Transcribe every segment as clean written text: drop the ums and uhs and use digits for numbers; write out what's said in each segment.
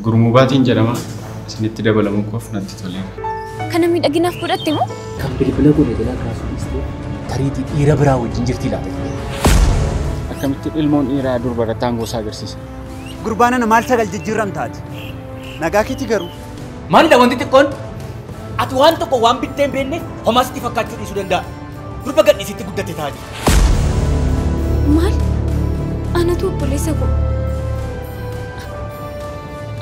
Gurmuu baatiin jedhama. Isinitti dabalamuu koof natti toleera. Kana miidhaginaaf godhatte moo? Kan bilbila godhe jalaa kaasuu dhiistee tariitii dhiira biraa wajjin jirti laata? Akkamitti ilmoon dhiiraa durbara taangoo isaa agarsiisa? Gurbaan ana maal sagal jijjiirram taate? Nagaa keeti garuu. Maalidha wanti xiqqoon? Ati waan tokko waan bittee hin beekneef homaa sitti fakkaachuu dhiisuu danda'a. Durba gadhiisitti guddatte taate. Maal? Anatu obboleessa koo.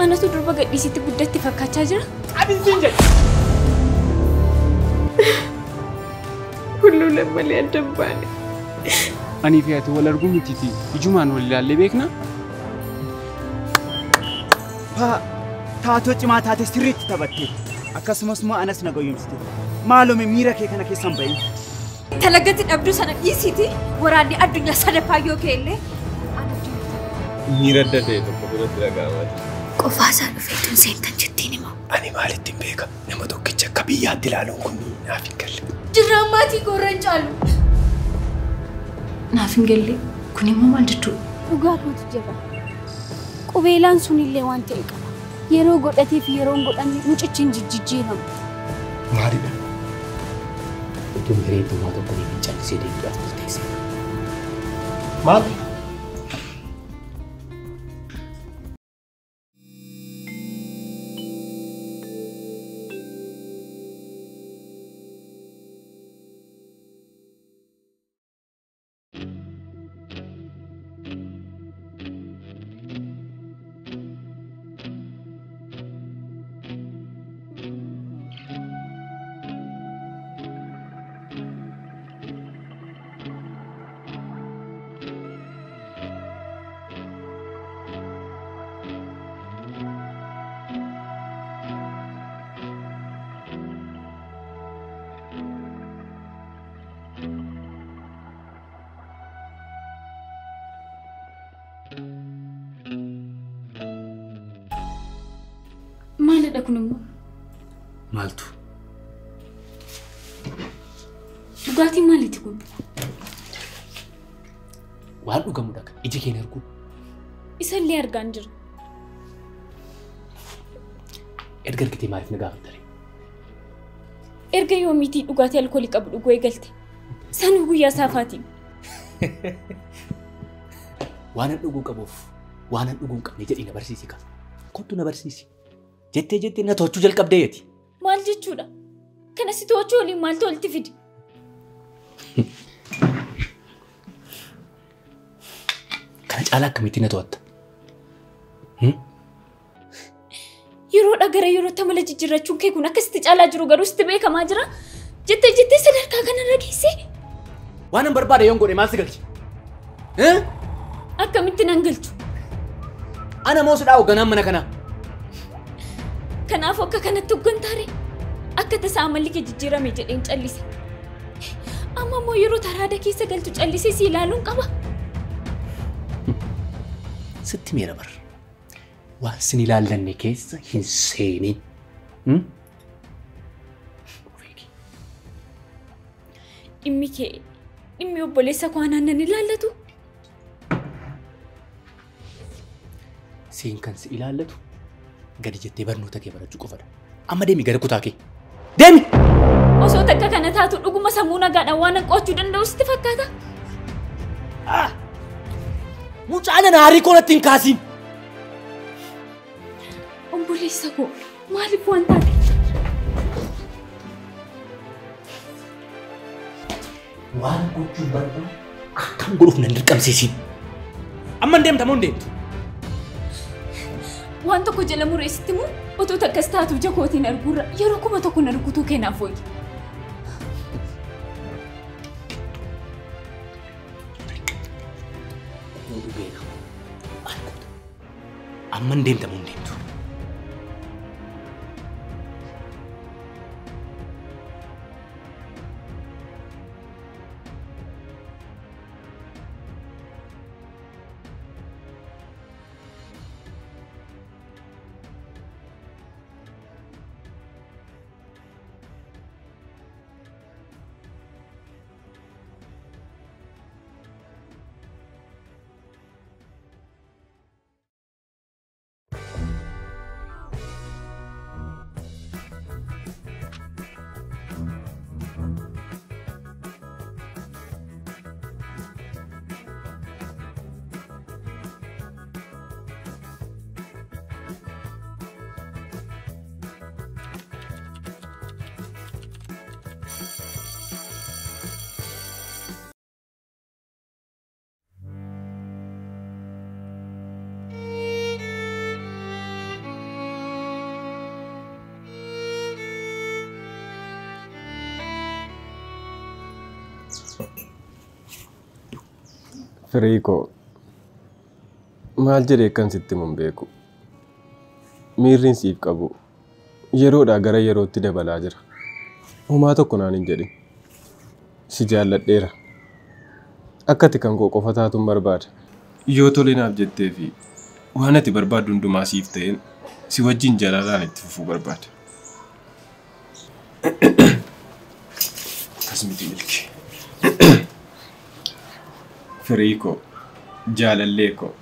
Anatu durba gadhiisitti guddatte fakkaachaa jira? Qabinsiin jedhe. Kulluun malee adda hin baane. Ani fi ati wal arguu mitiiti. Ijumaan wal ilaallee beekna? Taatoo cimaa taate sirriitti taphatte. Akkasumas immoo anas na goyyomsite. Maaloo miira kee kana keessan ba'i. Talagatti dhabduu sana dhiisiiti waraanni addunyaa sadaffaa yoo ka'e illee miira adda ta'e tokko biratti dhaga'amaa jira. Qofaa isaa dhufee tun seentan jettiin hima. Ani maalittiin beeka nama tokkicha akka biyyaatti ilaaluun kun naaf hin galle. Jirraan maatii koorra hin caalu. Naaf hin galle kun immoo maal jechuudha? Dhugaa kootu jira. Qubeelaan sunillee waan ta'e qaba. Yeroo godhatee fi yeroo hin godhanne mucichi hin jijjiiramu. Maalidha? Utuu hireentummaa tokko ni callisee deebiidhaaf murteesseera. Maal? Maalidha kun immoo? Maaltu? Dhugaatiin maaliiti kun? Waan dhugamudha kan iji keen arguu. Isallee argaa hin jiru. Erga argitee maaliif na gaafatta ree? Erga yoomiitii dhugaatii alkoolii qabu dhuguu eegalte? Sanuu guyyaa saafaatiin. Waan an dhuguu qabuuf waan an dhuguu hin qabne jedhii na barsiisi ka. Kottu na barsiisi. Jettee jettee na to'achuu jalqabdee yeeti. Maal jechuudha? Kana si to'achuu waliin maaltu walitti fidi? Kana caalaa akkamitti na to'atta? Yeroodhaa gara yerootti amala jijjiirrachuun kee kun akkasitti caalaa jiru garuu sitti beekamaa jira. Jettee jettee sadarkaa kanarra geessee. Waan an barbaade yoon godhe maal si galchi? Akkamitti nan galchu? Ana moo sidhaa hoogganaan mana kanaa? Kanaafuu akka kanatti hooggantaare akka tasaa amalli kee jijjiirame jedheen callise. Amma immoo yeroo taraada keessa galtu callisee si ilaaluun qaba. Sitti miira bar. Waan sin ilaallanne keessa hin seenin. Dhimmi kee dhimmi obboleessa koo anaan nan ilaallatu. Siin kan si ilaallatu gadi jettee barnoota kee barachuu qofadha. Amma deemi gara kutaa kee. Deemi! Osoo takka kana taatu dhuguma sammuu nagaadhaan waan qo'achuu danda'u sitti fakkaata? Mucaan ana aarii koo natti hin kaasiin! Obboleessa koo maaliif waan taate? Waan gochuun barbaadu akkam godhuuf nan dirqamsiisiin. Amma hin deemta moo hin deemtu? Waan tokko jala mureessitti moo otoo takkas taatu ija kootiin arguurra yeroo 1000 na rukutuu keenaaf wayya. Koo dhugeera. Maal goota? Amma hin deemta moo hin deemtu? Firii koo maal jedhee akkan sitti himu hin beeku. Miirriin siif qabu yeroodhaa gara yerootti dabalaa jira. Homaa tokko naan hin jedhin. Si jaalladheera. Akka ati kan koo qofa taatuun barbaada. Yoo tole naaf jettee fi waan ati barbaaddu hundumaa siif ta'een si wajjin jaalalaan itti fufuu barbaada. Akkas miti milki. Firii koo, jaalallee koo.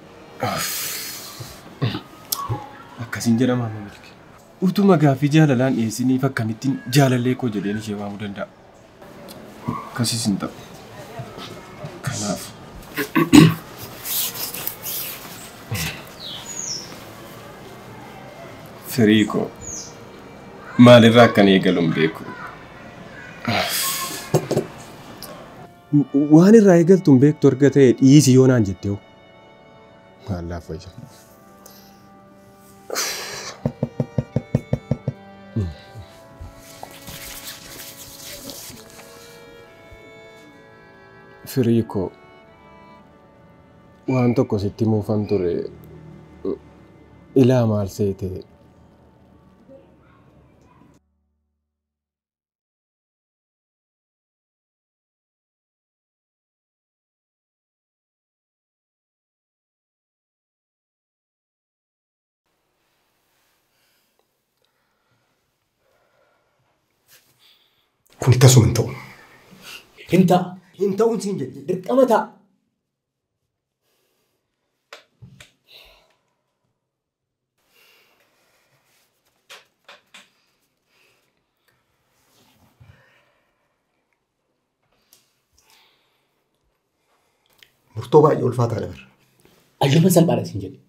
Akkasiin jedhama amma milki. Utuma gaaffii jaalalaan dhiyeessiniif akkamittiin jaalallee koo jedheen ishee waamuu danda'a? Akkasis hin ta'u. Kanaaf firii koo maalirraa akkan eegalu hin beeku. Waan irraa eegaltu hin beektu erga ta'e dhiisi yoo naan jette hoo? Maal wayya. Firii koo waan tokko sitti himuufan ture ilaa maal seete? Kun tasuma hin ta'u. Hin ta'a. Hin ta'uun siin jedhe dirqama ta'a. Murtoo baay'ee ulfaataadha bara. Ayyuma salphaadha siin jedhe.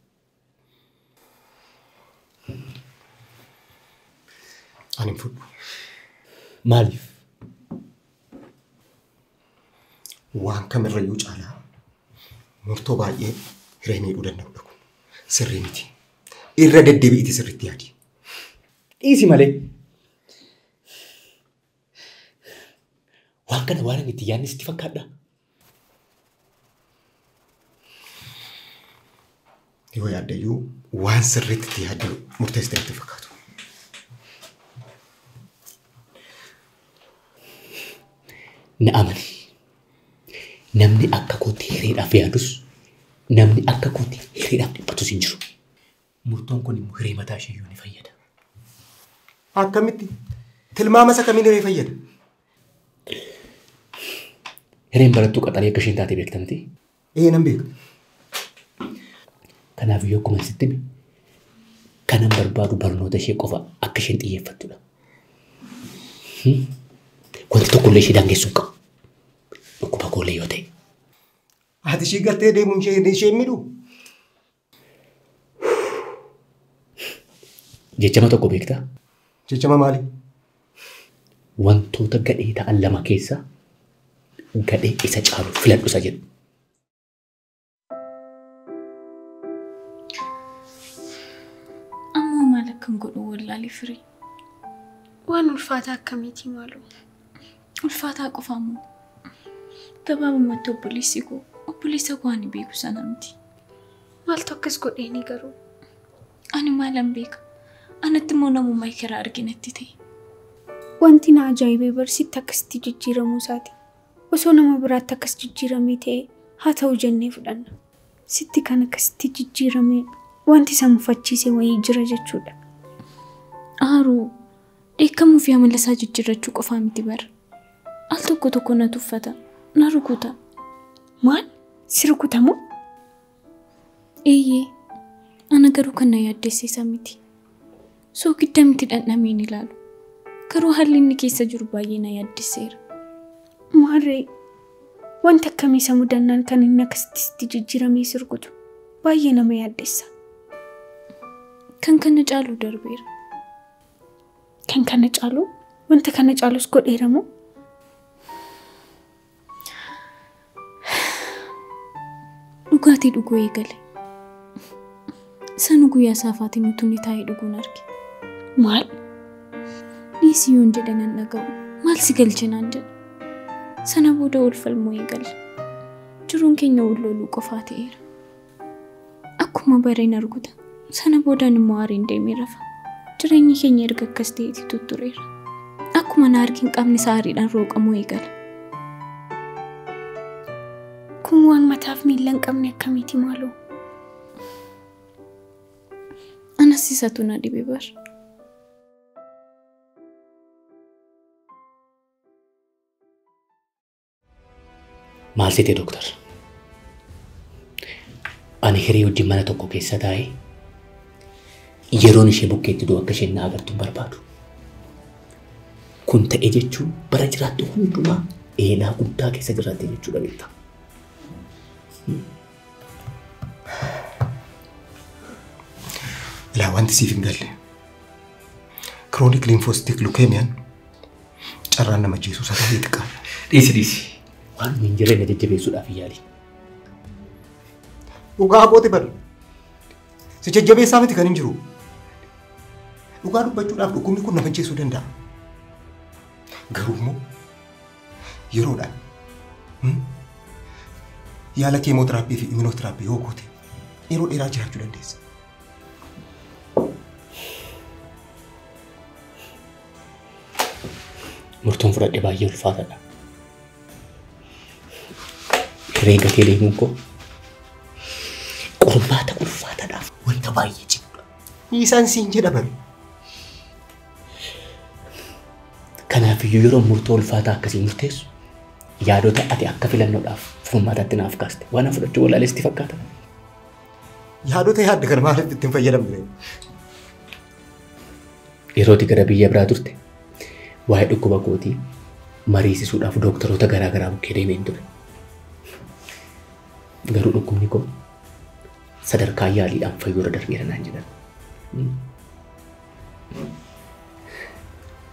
Ani hin fudhu. Maaliif? Waan kamirrayyuu caalaa murtoo baay'ee hiree miidhuu danda'udha kun. Sirrii miti. Irra deddeebi'iti sirriitti yaadi. Dhiisi malee. Waan kana waan inni itti yaadne sitti fakkaadha. Yoo yaaddayyuu waan sirriitti itti yaaddu murteessite natti fakkaatu. Na amani. Namni akka kootti hireedhaaf yaadus, namni akka kootti hireedhaaf dhiphatus hin jiru. Murtoon kun immoo hiree mataa ishee iyyuu ni fayyada. Akkamitti? Tilmaama isa kamiin hiree fayyada? Hireen barattuu qaxalee akka isheen taate beekta miti? Ee nan beeka. Kanaaf iyyuu akkuma sitti hime kanan barbaadu barnoota ishee qofa akka isheen xiyyeeffattudha. Wanti tokkollee ishee daangeessuu hin qabu. Dhukkuba koollee yoo ta'e. Ati ishee galtee deemuun ishee miidhuu? Jechama tokko beektaa? Jechama maali? Wantoota gadhee ta'an lama keessaa gadhee isa caalu filadhu isa jedhu. Ammoo maal akkan godhu wallaalee firii? Waan ulfaataa akkamiitii maaloo? Ulfaataa qofa ammoo. Gabaabumatti obboleessi koo obboleessa koo ani beeku sana miti. Maaltu akkas godheeni garuu? Ani maalan beeka? Anatti immoo namummaa ekeraa arginatti ta'e. Wanti na ajaa'ibee barsiitti akkasitti jijjiiramuu isaati. Osoo nama biraatti akkas jijjiiramee ta'e haa ta'u jennee fudhanna. Sitti kan akkasitti jijjiiramee wanti isa mufachiise wayii jira jechuudha. Aaruu dheekkamuu fi amala isaa jijjiirrachuu qofaa miti bara. Al tokko tokko na tuffata, na rukuta. Maal? Si rukutamoo? Eeyyee, ana garuu kan na yaaddeesse isa miti. Soogidda miti dhandhameen ilaalu. Garuu haalli inni keessa jiru baay'ee na yaaddeesseera. Maarree, wanta akkamii isa mudannaan kan inni akkasitti sitti jijjiiramee si rukutu baay'ee nama yaaddeessa. Kan kana caalu darbeera. Kan kana caalu? Wanta kana caalus godheera moo? Dhugaatii dhuguu eegale. Sanu guyyaa saafaatiin utuu inni taa'ee dhuguun arge. Maal? Dhiisii yoon jedhe nan dhaga'u. Maal si galche naan jedhe. Sana booda wal falmuu eegalla. Jiruun keenya wal loluu qofaa ta'eera. Akkuma bareen arguta. Sana boodaan immoo aariin deemee rafa. Jireenyi keenya erga akkas ta'eeti tuttureera. Akkuma na argin qaamni isaa aariidhaan rooqamuu eegala. Kun waan mataaf miila hin qabne akkamiiti maaloo? Anas isatu na dhibe bar. Maal seete dooktar? Ani hiree wajjin mana tokko keessa taa'ee yeroon ishee bukkeetti du'u akka isheen na agartu hin barbaadu. Kun ta'e jechuun bara jiraattu hundumaa eelaa guddaa keessa jiraatte jechuudha beektaa. Ilaa wanti siif hin galle. Chronic lymphocytic leukemiyaan carraan nama ajjeesuu isaa baay'ee xiqqaadha. Dhiisi dhiisi. Waan hin jirre na jajjabeessuudhaaf yaali. Dhugaa kooti bar. Si jajjabeessaa miti kan hin jiru. Dhugaa dubbachuudhaaf dhukkubni kun nama ajjeesuu danda'a. Garuu immoo yeroodhaan yaala keemootiraappii fi immuunootiraappii yoo goote yeroo dheeraa jiraachuu dandeessa. Murtoon fudhadhe baay'ee ulfaataadha. Hiree gatee deemuun koo qormaata ulfaataadhaaf wanta baay'ee cimudha. Isaan siin jedha bari. Kanaafiyyuu yeroo murtoo ulfaataa akkasii murteessu yaadota ati akka filannoodhaaf furmaatatti naaf kaaste waan an fudhachuu wallaalesti fakkaata. Yaadota yaadde kana maaliif ittiin fayyadamne? Yerooti gara biyya biraa turte waa'ee dhukkuba kootii mariisisuudhaaf dooktaroota garaa garaa bukkee deemeen ture. Garuu dhukkubni koo sadarkaa yaaliidhaan fayyuura darbeera naan jedhan.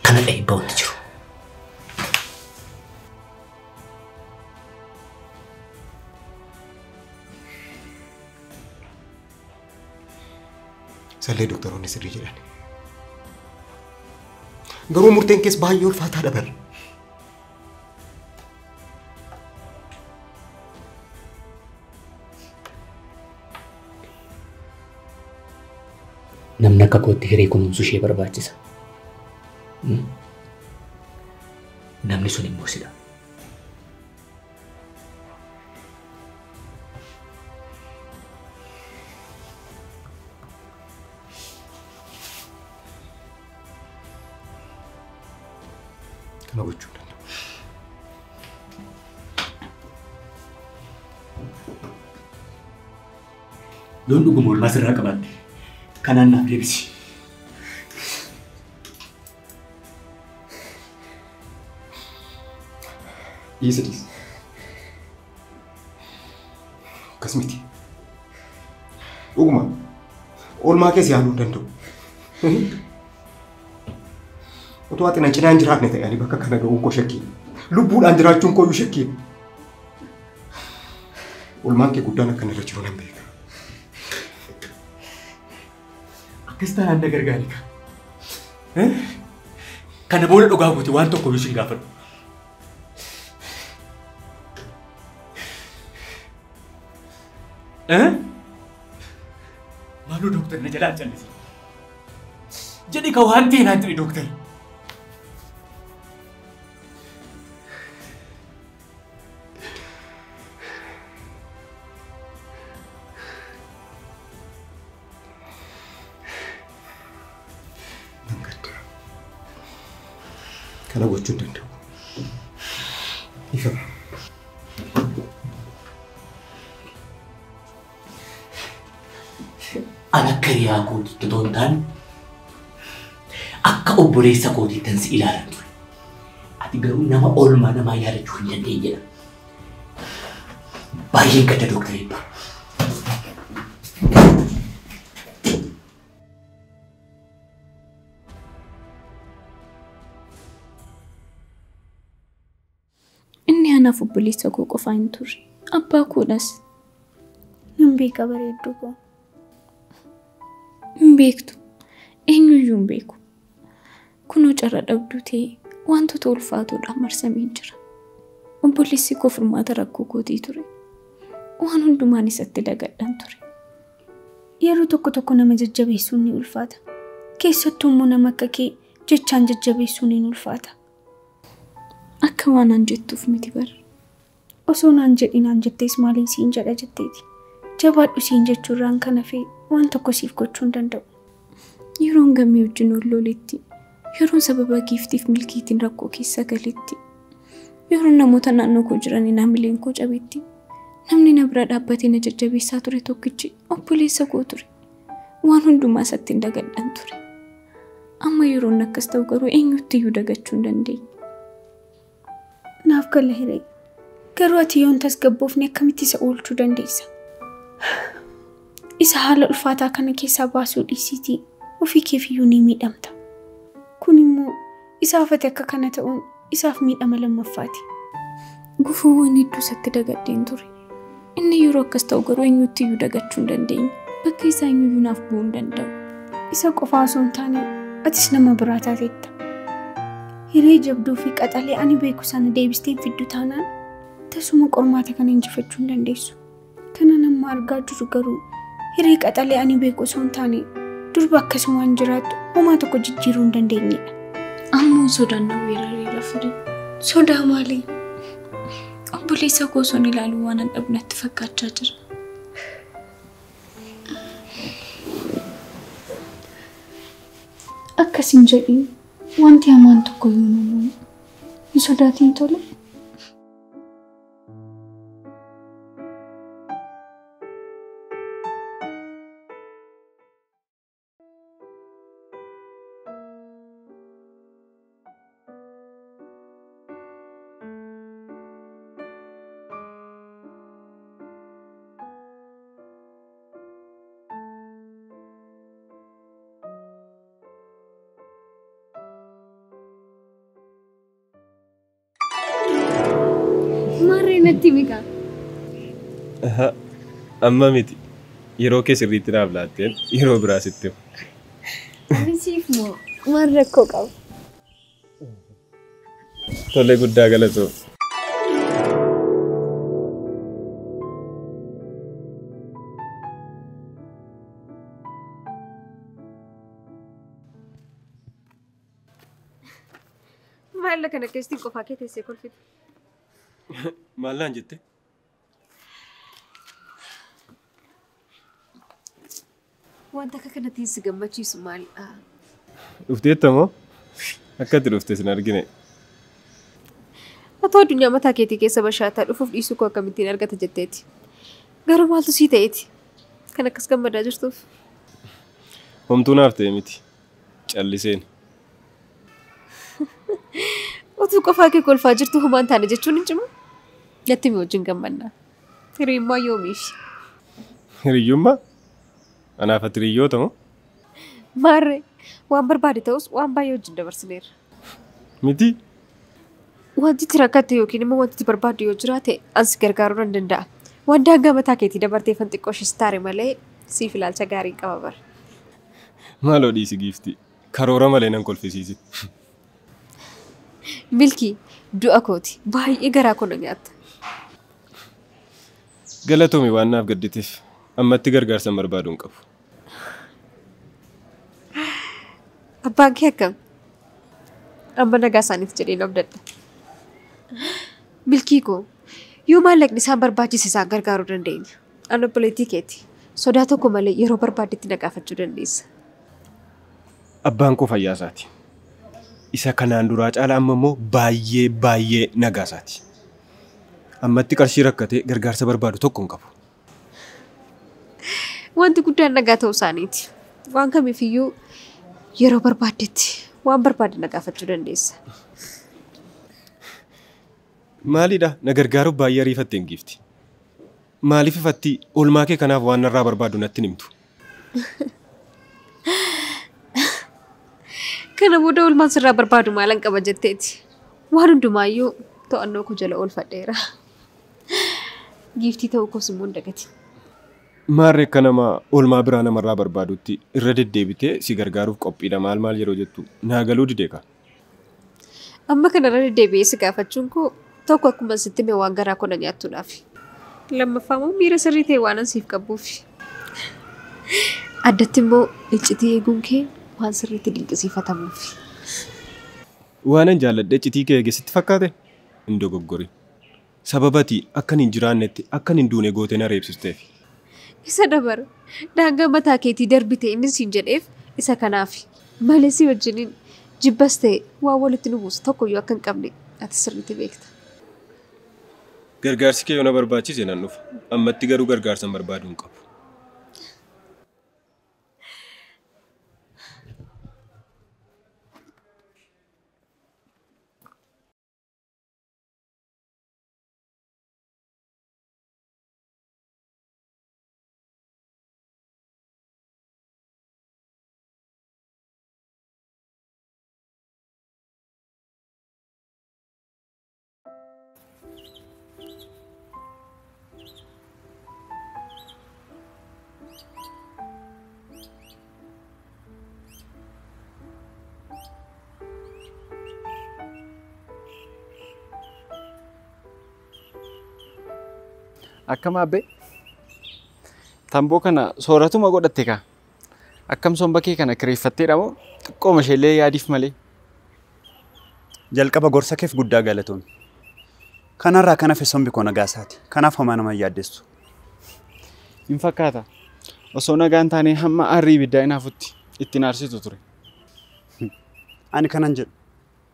Kana dhiibbaa wanti jiru. Sallee dooktaroonni sirrii jedhan. Garuu murteen kees baay'ee ulfaataadha bar. Namni akka kootti hiree kunuunsu ishee barbaachisa. Namni sun immoo sidha. Kana gochuu hin danda'u. Loon dhuguma oolmaa sirraa qabaatte. Kanaan naaf deebisi. Dhiisi dhiisi. Akkas miti. Dhuguma oolmaa keessa yaaluu hin danda'u. Otoo ati na cinaa hin jiraatne ta'e ani bakka kana ga'uun koo shakkii. Lubbuudhaan jiraachuun koo iyyuu shakkii. Oolmaan kee guddaan akka irra jiru nan beeka. Akkas taanaan na gargaari kaa. Kana booda dhugaa goote waan tokko iyyuu sin gaafadhu. Maaloo dooktar na jalaa callisi. Jedhi ka waan ta'e naan jedhi dooktar. Nan gadda. Kana gochuu hin danda'u. Ifama. An akka hiriyaa kootiitti otoo hin taane akka obboleessa kootiittan si ilaalan ture. Ati garuu nama oolmaa namaa yaadachuu hin dandeenyedha. Baay'een gadda Dooktar Eebbaa. Inni anaaf obboleessa koo qofaa hin turre. Abbaa koodhas. Nan beeka bareedduu koo. Hin beektu. Eenyuyyuu hin beeku. Kunoo carra dhabduu ta'e wantoota ulfaatoodhaan marsamee jira. Obboleessi koo furmaata rakkoo kootii ture. Waan hundumaan isatti dagadhaan ture. Yeroo tokko tokko nama jajjabeessuun ni ulfaata. Keessattuu immoo nama akka kee jechaan jajjabeessuun ni ulfaata. Akka waan an jettuuf miti bara. Osoo naan jedhi naan jettees maaliin siin jedha jetteeti. Jabaadhu siin jechuurraan kan hafe waan tokko siif gochuu hin danda'u. Yeroon gammee wajjin ol loletti, yeroon sababa giiftiif milkiitiin rakkoo keessa galetti, yeroon namoota naannoo koo jiraniin hamileen koo cabetti, namni na bira dhaabbatee na jajjabeessaa ture tokkichi obboleessa koo ture. Waan hundumaa isatti hin dagadhan ture. Amma yeroon akkas ta'u garuu eenyutti iyyuu dagachuu hin dandeenye. Naaf gala Hiree. Garuu ati yoon tasgabboofne akkamitti isa oolchuu dandeessa? Isa haala ulfaataa kana keessaa baasuu dhiisiitii ofii keefiyyuu ni miidhamta. Kun immoo isaaf ati akka kana ta'uun isaaf miidhama lammaffaati. Gufuuwwan hedduu isatti dagadheen ture. Inni yeroo akkas ta'u garuu eenyutti iyyuu dagachuu hin dandeenye. Bakka isaa eenyuyyuu naaf bu'uu hin danda'u. Isa qofaa osoo hin taane atis nama biraa taateetta. Hiree jabduu fi qaxalee ani beeku sana deebistee fiddu taanaan tasuma qormaata kana injifachuu hin dandeessu. Kana nama argaa jiru garuu hiree qaxalee ani beeku osoo hin taane durba akkasumaan jiraattu homaa tokko jijjiiruu hin dandeenyedha. Ammoo sodaan na weerareera Firee. Sodaa maalii? Obboleessa koo osoo hin ilaalu waan an dhabu natti fakkaachaa jira. Akkas hin jedhin wanti hamaan tokko yoo uumamu hin sodaatiin tole. Natti migaa. Amma miti. Yeroo kee sirriitti naaf laatteen yeroo biraa sitti himu. Ani siif moo maal rakkoo qabu? Tole guddaa galatoo. Maal kana keessatti qofaa kee teessee kolfite? Maal naan jette? Wanta akka kanatti si gammachiisu maalidha? Dhufteetta moo? Akka itti dhufte sin argine. Atoo addunyaa mataa keetii keessa bashaataa dhufuuf dhiisuu koo akkamittiin argata jetteeti. Garuu maaltu sii ta'eeti? Kan akkas gammadaa jirtuuf. Homtuu naaf ta'e miti. Calliseen. Otuu qofaa kee kolfaa jirtu homaan taane jechuun hin cimu. Natti mi wajjin gammannaa. Hiriyummaa yoomiifi? Hiriyyummaa? Anaaf ati hiriyyoota moo? Maarree waan barbaade ta'us waan baay'ee wajjin dabarsineerra. Miti? Wanti itti rakkatte yookiin immoo wanti itti barbaaddu yoo jiraate ansi gargaaruu nan danda'a. Waan daangaa mataa keetii dabarteeffan xiqqoo ishees taare malee siif ilaalcha gaarii qaba bara. Maaloo dhiisi giiftii. Karoora malee nan kolfisiisi. Milkii du'a kooti baay'ee garaa koo na nyaatta. Galatoomi waan naaf gadditeef ammatti gargaarsa hin barbaadu hin qabu. Abbaan kee akkam? Amma nagaa isaaniif jedheen abdadha. Milkii koo yoo maallaqni isaan barbaachise isaan gargaaruu dandeenya. Ani obboleettii keeti. Sodaa tokko malee yeroo barbaaddetti na gaafachuu dandeessa. Abbaan koo fayyaa isaati. Isa kanaan duraa caala amma immoo baay'ee baay'ee nagaa isaati. Ammatti qarshii rakkatee gargaarsa barbaadu tokko hin qabu. Wanti guddaan nagaa ta'uu isaaniiti. Waan kamiifiyyuu yeroo barbaaddetti waan barbaadde na gaafachuu dandeessa. Maalidha na gargaaruuf baay'ee ariifatte hin giifti. Maaliif ifatti oolmaa kee kanaaf waan narraa barbaadu natti himtu? Kana booda oolmaan sirraa barbaadu maalan qaba jetteeti. Waan hundumaayyuu to'annoo koo jala oolfadheera. Giiftii ta'uu koos immoo hin dagatin. Maarree akka nama oolmaa biraa namarraa barbaadutti irra deddeebitee si gargaaruuf qophiidha maal maal yeroo jettu naa galuu didee ka. Amma kanarra deddeebi'ee si gaafachuun koo Tokko akkuma sitti hime waan garaa koo na nyaattuudhaaf. Lammaffaa immoo miira sirrii ta'e waan an siif qabuuf. Addatti immoo iccitii eeguun kee waan sirriitti dinqisiifatamuuf. Waanan jaalladhee iccitii kee eege sitti fakkaate? Hin dogoggorin. Sababati akkan hin jiraannetti akkan hin duune gootee na reebsisteef. Isa dabara. Daangaa mataa keetii darbite inni siin jedheef isa kanaafi. Malee si wajjiniin jibbas ta'e waan walitti nu buusu tokkoyyuu akka hin qabne ati sirriitti beekta. Gargaarsi kee yoo na barbaachise nan dhufa. Ammatti garuu gargaarsa hin barbaadu hin qabu. Akkam abbee? Tamboo kana sooratuma godhatte kaa? Akkam somba kee kana kireeffatteedha moo xiqqooma isheellee yaadiif malee? Jalqaba gorsa keef guddaa galatoomi. Kanarraa kan hafe sombi koo nagaa isaati. Kanaaf homaa nama hin yaaddessu. Hin fakkaata. Osoo nagaan taanee hamma aarrii ibiddaa hin hafutti ittiin aarsitu ture. Ani kanan jedhu.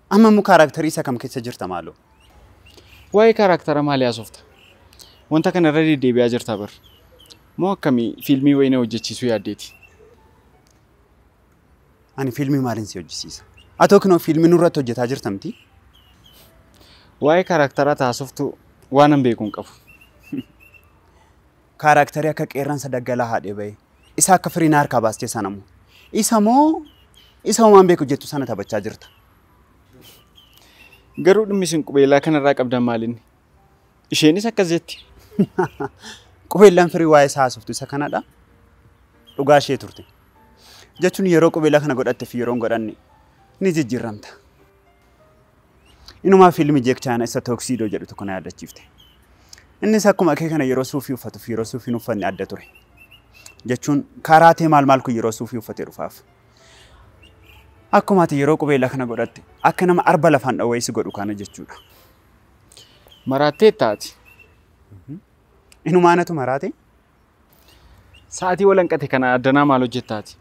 Amma immoo kaaraaktarii isa kam keessa jirta maaloo? Waa'ee kaaraaktara maalii haasofta? Wanta kanarra deddeebi'aa jirta bar. Moo akkamii fiilmii wayina hojjechiisuu yaaddeeti? Ani fiilmii maaliin si hojjisiisa? Atoo kinoo fiilmii nurratti hojjetaa jirta miti? Waa'ee kaaraaktaraa haasoftu waan an beeku hin qabu. Kaaraaktarii akka qeerransa daggalaa haadhee bahe isa akka firii na harkaa baastee sana moo? Isa moo isa homaan beeku jettu sana taphachaa jirta? Garuu dhimmi isin qubeellaa kanarraa qabdan maalinni? Isheenis akkas jetti. Qubeellaan firii waa'ee isaa haasoftu isa kanadha. Dhugaa ishee turte. Jechuun yeroo qubeellaa kana godhatte fi yeroo hin godhanne ni jijjiiramta. Inumaa fiilmii Jeek Chaayinaa isa Tooksiidoo jedhu tokko na yaadachiifte. Innis akkuma kee kana yeroo suufii uffatu fi yeroo suufii hin uffanne adda ture. Jechuun karaatee maal maal kun yeroo suufii uffatee dhufaaf. Akkuma ati yeroo qubeellaa kana godhatte akka nama arba lafaan dhawwee si godhu kana jechuudha. Maraattee taati. Inumaa anatu maraate? Sa'aatii walanqate kana addanaa maal hojjettaati?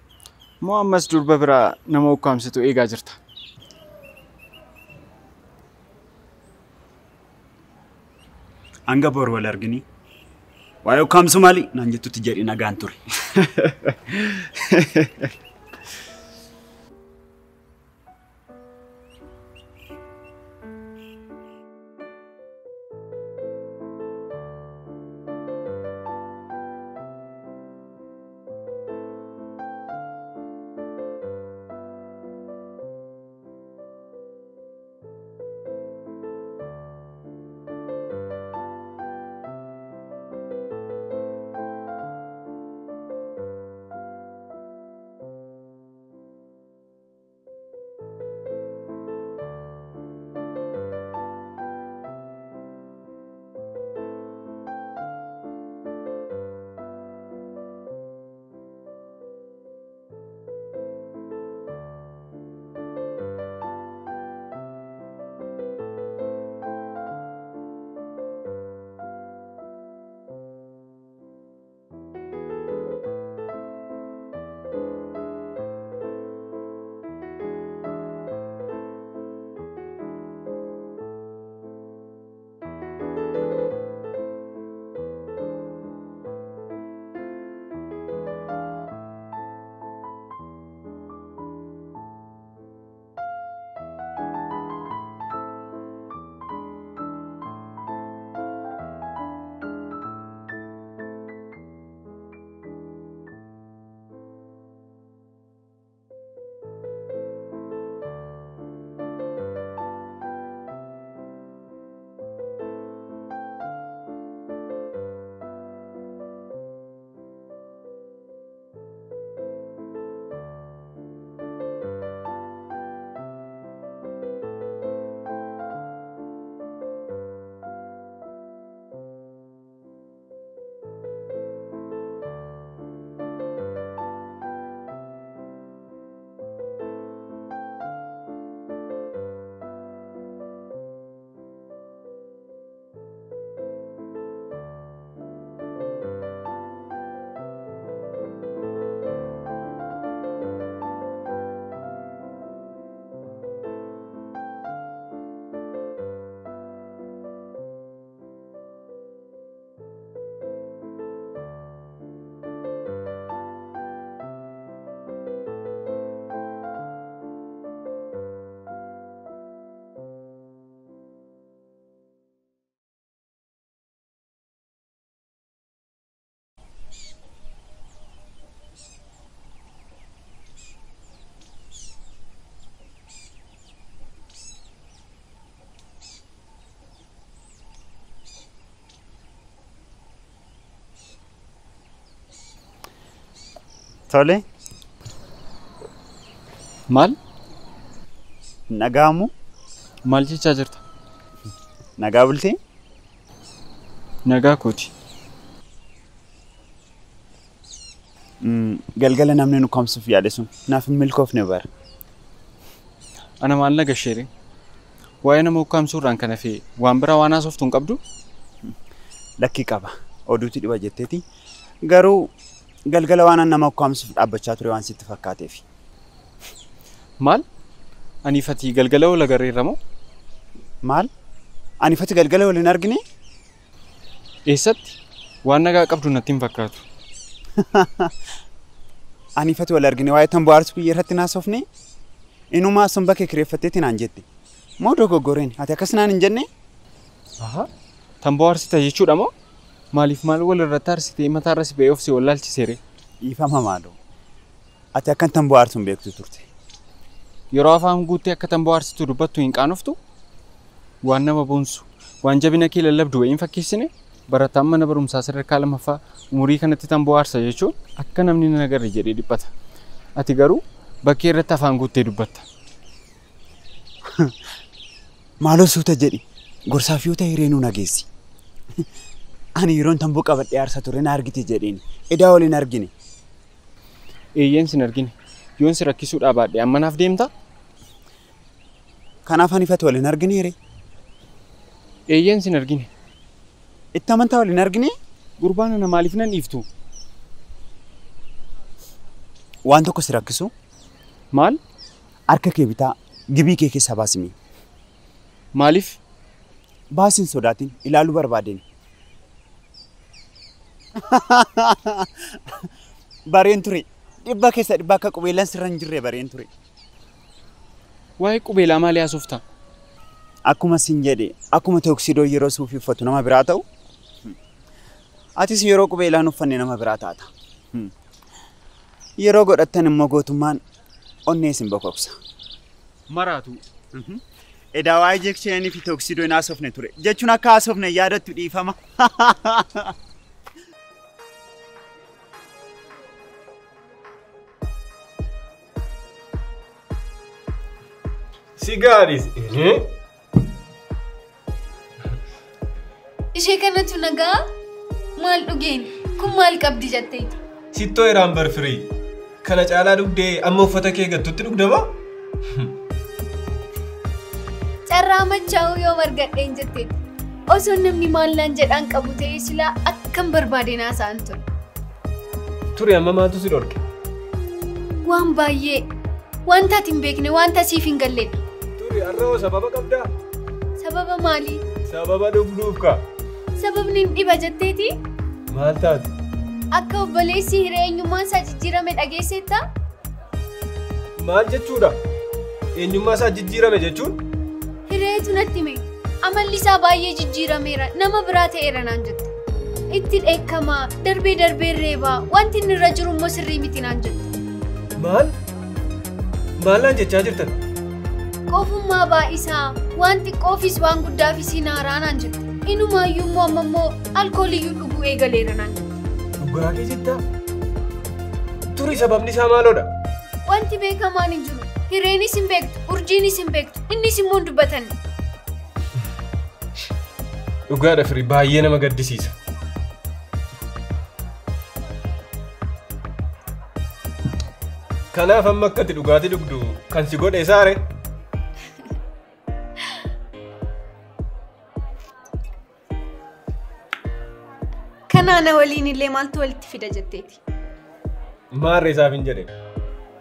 Moo ammas durba biraa nama ukkaamsitu eegaa jirta? Hanga bor wal arginii waa'ee ukkaamsu maali naan jettutti jedhi nagaan ture. Tole. Maal? Nagaamu? Maal jechaa jirta? Nagaa bultee? Nagaa kooti. Galgala namni nu kaamsuuf yaade sun naaf hin milkoofne bara. Ana maal na gasheere? Waa'ee nama ukkaamsuurraan kana fe'e waan biraa waan haasoftu hin qabdu? Lakkii qaba. Oduutu dhiba jetteeti. Garuu galgala waan nama ukkaamsuuf dhaabbachaa ture waan sitti fakkaateef. Maal? Ani fatii galgala wal agarreerra moo? Maal? Ani fati galgala wal hin argine? Eessatti? Waan nagaa qabdu natti hin fakkaatu. Ani fati wal argine waa'ee tamboo aarsuu biyya irratti naasofne? Inumaa sun bakkee kireeffatteetti naan jette. Moo dogoggoreen? Ati akkas naan hin jenne? Tamboo aarsita jechuudha moo? Maaliif maal wal irratti aarsitee mataarra si ba'ee of si wallaalchiseere? Dhiifama maaloo. Ati akkan tamboo aarsu hin beektu turte. Yeroo afaan guuttee akka tamboo aarsitu dubbattu hin qaanoftu? Waan nama boonsu, waan jabina kee lallabdu wayiin fakkeessine? Barataan mana barumsaa sadarkaa lammaffaa umurii kanatti tamboo aarsa jechuun akka namni na agarre jedhee dhiphata. Ati garuu bakkee irratti afaan guuttee dubbatta. Maaloo suuta jedhi gorsaaf yoo ta'e hireenuu nageessi. Ani yeroon tamboo qabadhee aarsaa ture na argite jedheen edaa waliin argine. Eeyyeen sin argine yoon si rakkisuudhaa baadhee amma naaf deemtaa? Kanaaf ani ifatti waliin argine hiree. Eeyyeen sin argine. Itti amantaa waliin argine? Gurbaan ana maaliif nan dhiiftu? Waan tokko si rakkisu? Maal? Harka kee bitaa gibii kee keessaa baasimi. Maaliif? Baasiin sodaatiin ilaaluu barbaadeen. Bareen ture. Dhibba keessa dhibba akka qubeellaan sirra hin jirre bareen ture. Waa'ee qubeelaa maalii haasofta? Akkuma sin jedhe akkuma toksidoo yeroo suufii uffatu nama biraa ta'u atis yeroo qubeellaan uffanne nama biraa taata. Yeroo godhattan immoo gootummaan onnee isin bokoksa. Maraatu. Edaa waa'ee jeekseenii fi toksidoo hin haasofne ture jechuun akka haasofne yaadattu dhiifama. Sigaaris. Ishee kanatu nagaa maal dhugeen kun maal qabdi jetteeti? Sittoo irraan barfirii. Kana caalaa dhugdee amma uffata kee gattutti dhugdama? Carraa machaa'uu yoo margadheen jetteeti. Osoo namni maal naan jedhaan qabu ta'ee silaa akkam barbaadeen haasa'an ture. Ture amma maaltu si dhorke? Waan baay'ee wanta ati hin beekne wanta siif hin galledha. Ture har'a hoo sababa qabdaa? Sababa maalii? Sababa dhugduuf kaa. Sababni hin dhiba jetteeti? Maal taate? Akka obboleessi hiree eenyummaan isaa jijjiirame dhageesseettaa? Maal jechuudha? Eenyummaa isaa jijjiirame jechuun? Hireetu natti hime. Amalli isaa baay'ee jijjiirameera. Nama biraa ta'eera naan jette. Itti dheekkamaa, darbee darbee reebaa, wanti inni irra jiru immoo sirrii miti naan jette. Maal? Maal naan jechaa jirtan? Qofummaa baay'isaa, waan xiqqoofis waan guddaafis hin haaraa naan jette. Inumaayyuu immoo amma immoo alkooliyyuu dhuguu eegaleera naan jette. Dhugaa kee jettaa? Turi sababni isaa maaloodha? Wanti beekamaan hin jiru. Hireenis hin beektu, urjiinis hin beektu, innis immoo hin dubbatanne. Dhugaadha firii baay'ee nama gaddisiisa. Kanaaf amma akka ati dhugaatii dhugdu kan si godhe saare? Kanaana waliin illee maaltu walitti fida jetteeti? Maarree isaaf hin jedhe.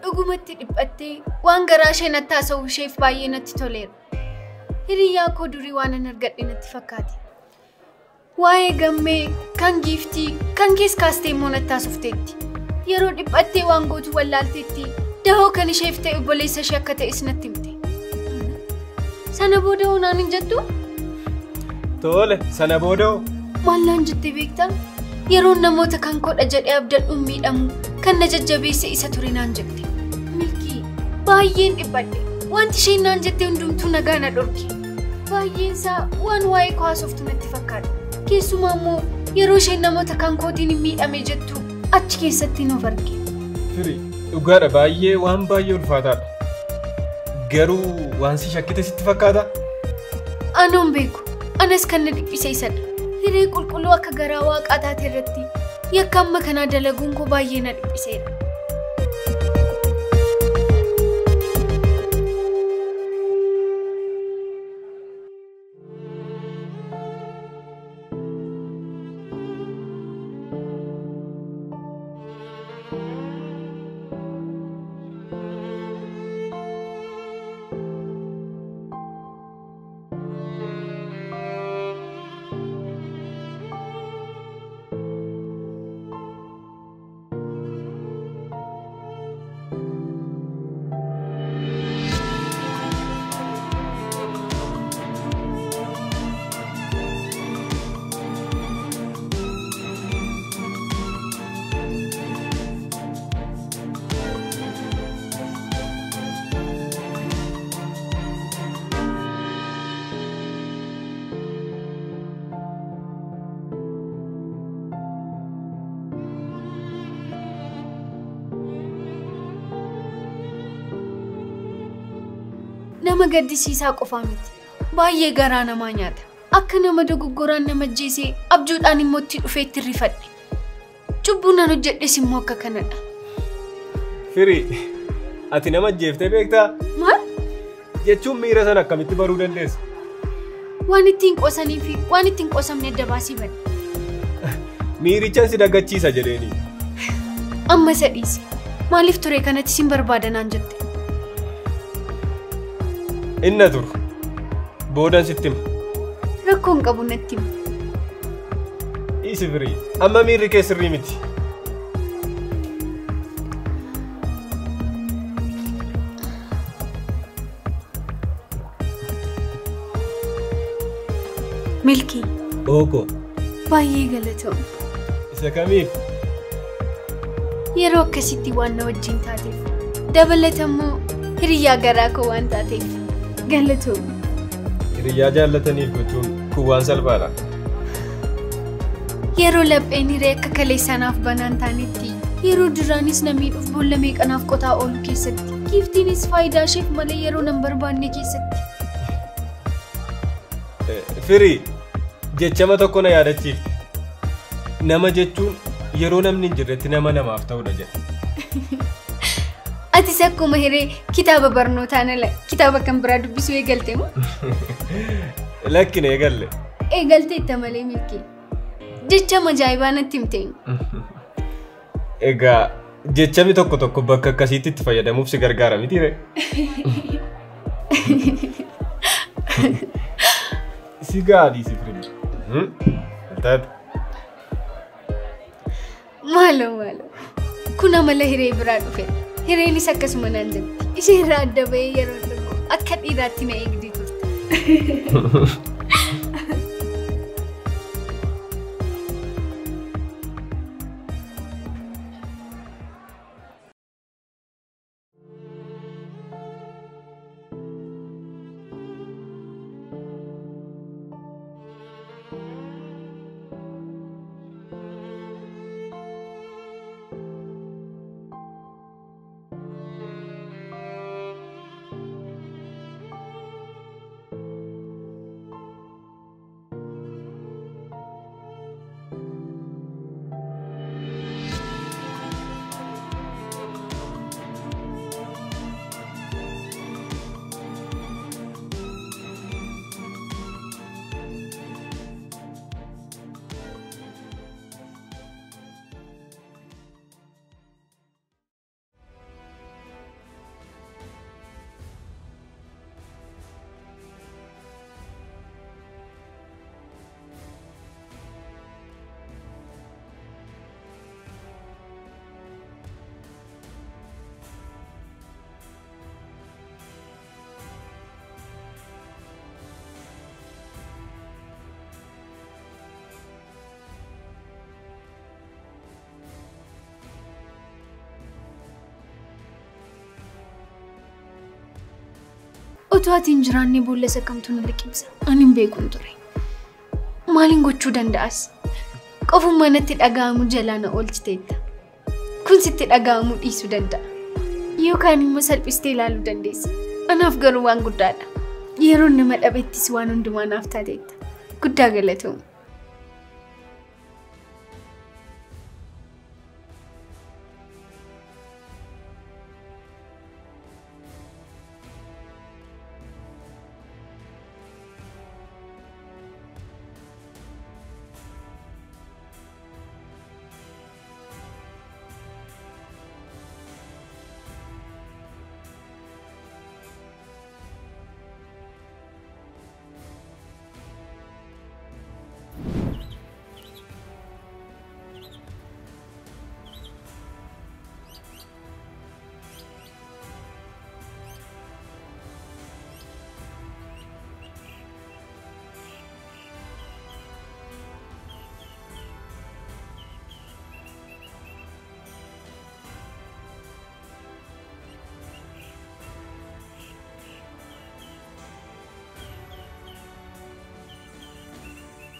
Dhugumatti dhiphattee waan garaa ishee natti haasa'u isheef baay'ee natti toleera. Hiriyyaa koo durii waan an argadhe natti fakkaate. Waa'ee gammee, kan giiftii, kan kees kaastee immoo natti haasofteetti. Yeroo dhiphattee waan gootu wallaalteetti dahoo kan isheef ta'e obboleessa ishee akka ta'es natti himte. Sana booda hoo naan hin jettuu? Tole, sana booda hoo? Maal naan jettee beektaa? Yeroon namoota kan koodha jedhee abdadhuun miidhamu kan na jajjabeesse isa ture naan jette. Milkii baay'een dhiphadhe. Wanti isheen naan jette hundumtuu nagaa na dhorke. Baay'een isaa waan waa'ee koo haasoftu natti fakkaata. Keessumaa immoo yeroo isheen namoota kan kootiin hin miidhame jettu achi keessatti of arge. Firii, dhugaadha baay'ee waan baay'ee ulfaataadha. Garuu waan si shakkite sitti fakkaata? Anuun beeku. Anas kan na dhiphise isadha. Hiree qulqulluu akka garaa waaqaa taate irratti yakka amma kanaa dalaguun koo baay'ee na dhiphiseera. Nama gaddisiisaa qofaa miti. Baay'ee garaa namaa nyaata. Akka nama dogoggoraan nama ajjeesee abjuudhaan immoo itti dhufee itti rifadhe. Cubbuu nan hojjedhes immoo akka kanadha. Firii, ati nama ajjeeftee beektaa? Maal? Jechuun miira sana akkamitti baruu dandeessa? Waan ittiin qoosanii fi waan ittiin qoosamne adda baasii bade. Miirichaan si daggachiisa jedheeni. Amma isa dhiisi. Maaliif ture kanatti sin barbaada naan jette? Inna turu. Boodan sitti hima. Rakkoon qabu natti hima. Dhiisi Firii. Amma miirri kee sirrii miti. Milkii. Ooko. Baay'ee galatoomi. Isa kamiif? Yeroo akkasitti waan na wajjin taateef. Dabalata immoo hiriyyaa garaa koo waan taateef. Galatoomi. Hiriyyaa jaallataniif gochuun kun waan salphaadha. Yeroo lapheen hiree akka kaleessanaaf banaan taanetti yeroo duraanis na miidhuuf boolla meeqanaaf qotaa oolu keessatti giiftiinis faayidaa isheef malee yeroo nan barbaanne keessatti. Firii, jechama tokko na yaadachiifte. Nama jechuun yeroo namni hin jirretti nama namaaf ta'udha jedha. Atis akkuma hiree kitaaba barnootaan ala kitaaba kan biraa dubbisuu eegalte moo? Lakkina eegalle. Eegalteetta malee Milkii. Jechama ajaa'ibaa natti himte. Egaa jechamni tokko tokko bakka akkasiitti itti fayyadamuuf si gargaara mitiiree? Si gaadhi si firii. Taate. Maaloo maaloo. Kun amala hiree biraa dhufe. Hireenis akkasuma naan jetti. Ishee irraa adda bahee yeroo tokko akka dhiiraatti na eegdii turte. Otoo ati hin jiraanne boolla isa kamtu na liqimsa. Ani hin beekun ture. Maaliin gochuu danda'as? Qofummaa natti dhaga'amu jalaa na oolchiteetta. Kun sitti dhaga'amuu dhiisuu danda'a. Yookaan immoo salphistee ilaaluu dandeessa. Anaaf garuu waan guddaadha. Yeroo nama dhabettis waan hundumaa naaf taateetta. Guddaa galatoomi.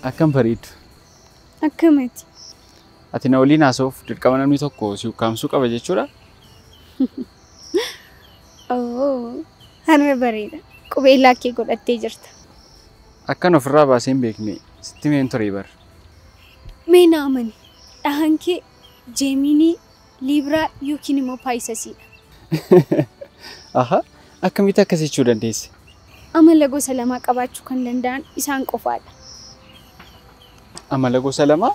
Akkam bareedu. Akkamati? Ati na waliin haasa'uuf dirqama namni tokko si ukkaamsuu qaba jechuudha? Oo, har'a bareeda. Qubeellaa kee godhattee jirta. Akkan ofirraa baasee hin beekne sitti meen ture bar. Mee na amani. Dhahan kee Jeeminii, Liibiraa yookiin immoo Paayisasiidha. Aha, akkamitti akkas jechuu dandeesse? Amala gosa lamaa qabaachuu kan danda'an isaan qofaadha. Amala gosa lamaa?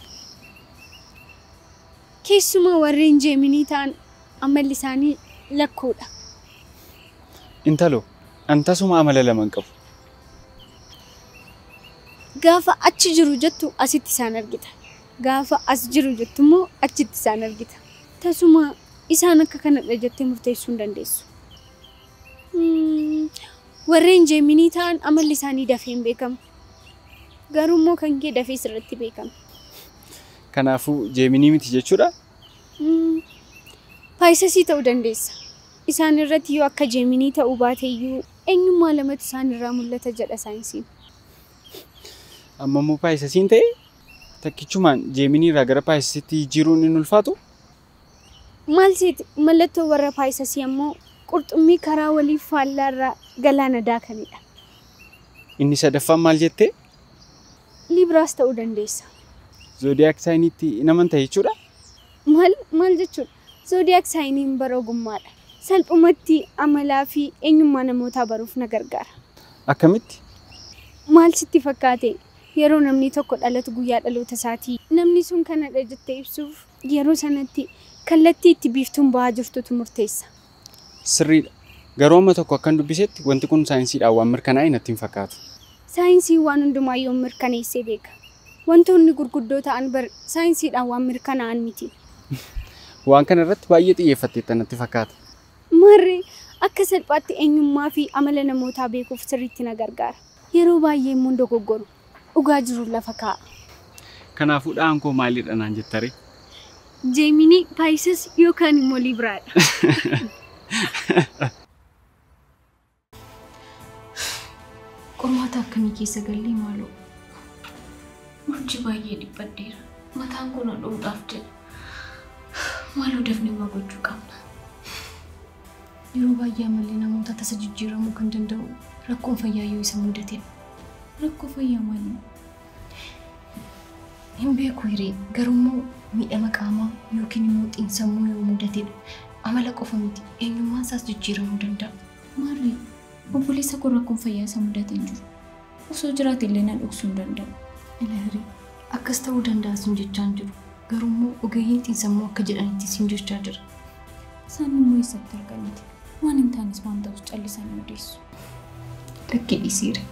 Keessumaa warreen Jeeminii ta'an amalli isaanii lakkoodha. Intalo, an tasuma amala lama hin qabu. Gaafa achi jiru jettu asitti isaan argita. Gaafa as jiru jettu immoo achitti isaan argita. Tasuma isaan akka kanadha jettee murteessuu hin dandeessu. Warreen Jeeminii ta'an amalli isaanii dafee hin beekamu. Garuu immoo kan kee dafee sirriitti beekama. Kanaafuu Jeeminii miti jechuudha? Paayisasii ta'uu dandeessa. Isaan irratti yoo akka Jeeminii ta'uu baate iyyuu eenyummaa lamatu isaan irraa mul'ata jedha saayinsiin. Amma immoo Paayisasiin ta'e takkichumaan Jeeminii irraa gara Paayisasiitti jijjiiruun hin ulfaatu? Maal seeti mallattoo warra Paayisasii ammoo qurxummii karaa waliif faallaa irraa galaana daakanidha. Inni sadaffaan maal jettee? Liibiraas ta'uu dandeessa. Zoodiyaak saayiniitti hin amantaa jechuudha? Maal jechuudha? Zoodiyaak saayiniin bara ogummaadha. Salphumatti amalaa fi eenyummaa namootaa baruuf na gargaara. Akkamitti? Maal sitti fakkaate? Yeroo namni tokko dhalatu guyyaa dhaloota isaatii namni sun kanadha jettee ibsuuf yeroo sanatti kallattii itti biiftuun bahaa jirtutu murteessa. Sirriidha. Garuu amma tokko akkan dubbisetti wanti kun saayinsiidhaan waan mirkanaa'e natti hin fakkaatu. Saayinsiin waan hundumaa yoo mirkaneessee beeka. Wantoonni gurguddoo ta'an bar saayinsiidhaan waan mirkanaa'an miti. Waan kana irratti baay'ee xiyyeeffatteetta natti fakkaata. Marri akka salphaatti eenyummaa fi amala namootaa beekuuf sirriitti na gargaara. Yeroo baay'ee immoo dogoggoru. Dhugaa jiru lafa kaa'a. Kanaafuu dhahan koo maalidha naan jettaree? Jeeminii, Paayisas yookaan immoo Liibiraadha. Qormaata akkamii keessa gallee maaloo? Urjii baay'ee dhiphadheera. Mataan kun hodhuudhaaf jedha. Maaloo dafnee waa gochuu qabna. Yeroo baay'ee amalli namoota tasa jijjiiramuu kan danda'u rakkoon fayyaa yoo isa mudatedha. Rakkoo fayyaa maalii? Hin beeku hiree garuu miidhama qaamaa yookiin immoo xiinsammuu yoo mudatedha. Amala qofa miti eenyummaan isaas jijjiiramuu danda'a. Maarree obboleessa koo rakkoon fayyaa isa mudate hin jiru. Osoo jiraate illee na dhoksuu hin danda'u. Ilaari akkas ta'uu danda'a sun jechaa hin jiru. Garuu immoo ogeeyyiin xiinsammuu akka jedhanitti siin jechaa jira. Isaan immoo eessatti arganiti? Waan hin taanes waan ta'us callisanii odeessu. Lakkee dhiisiire.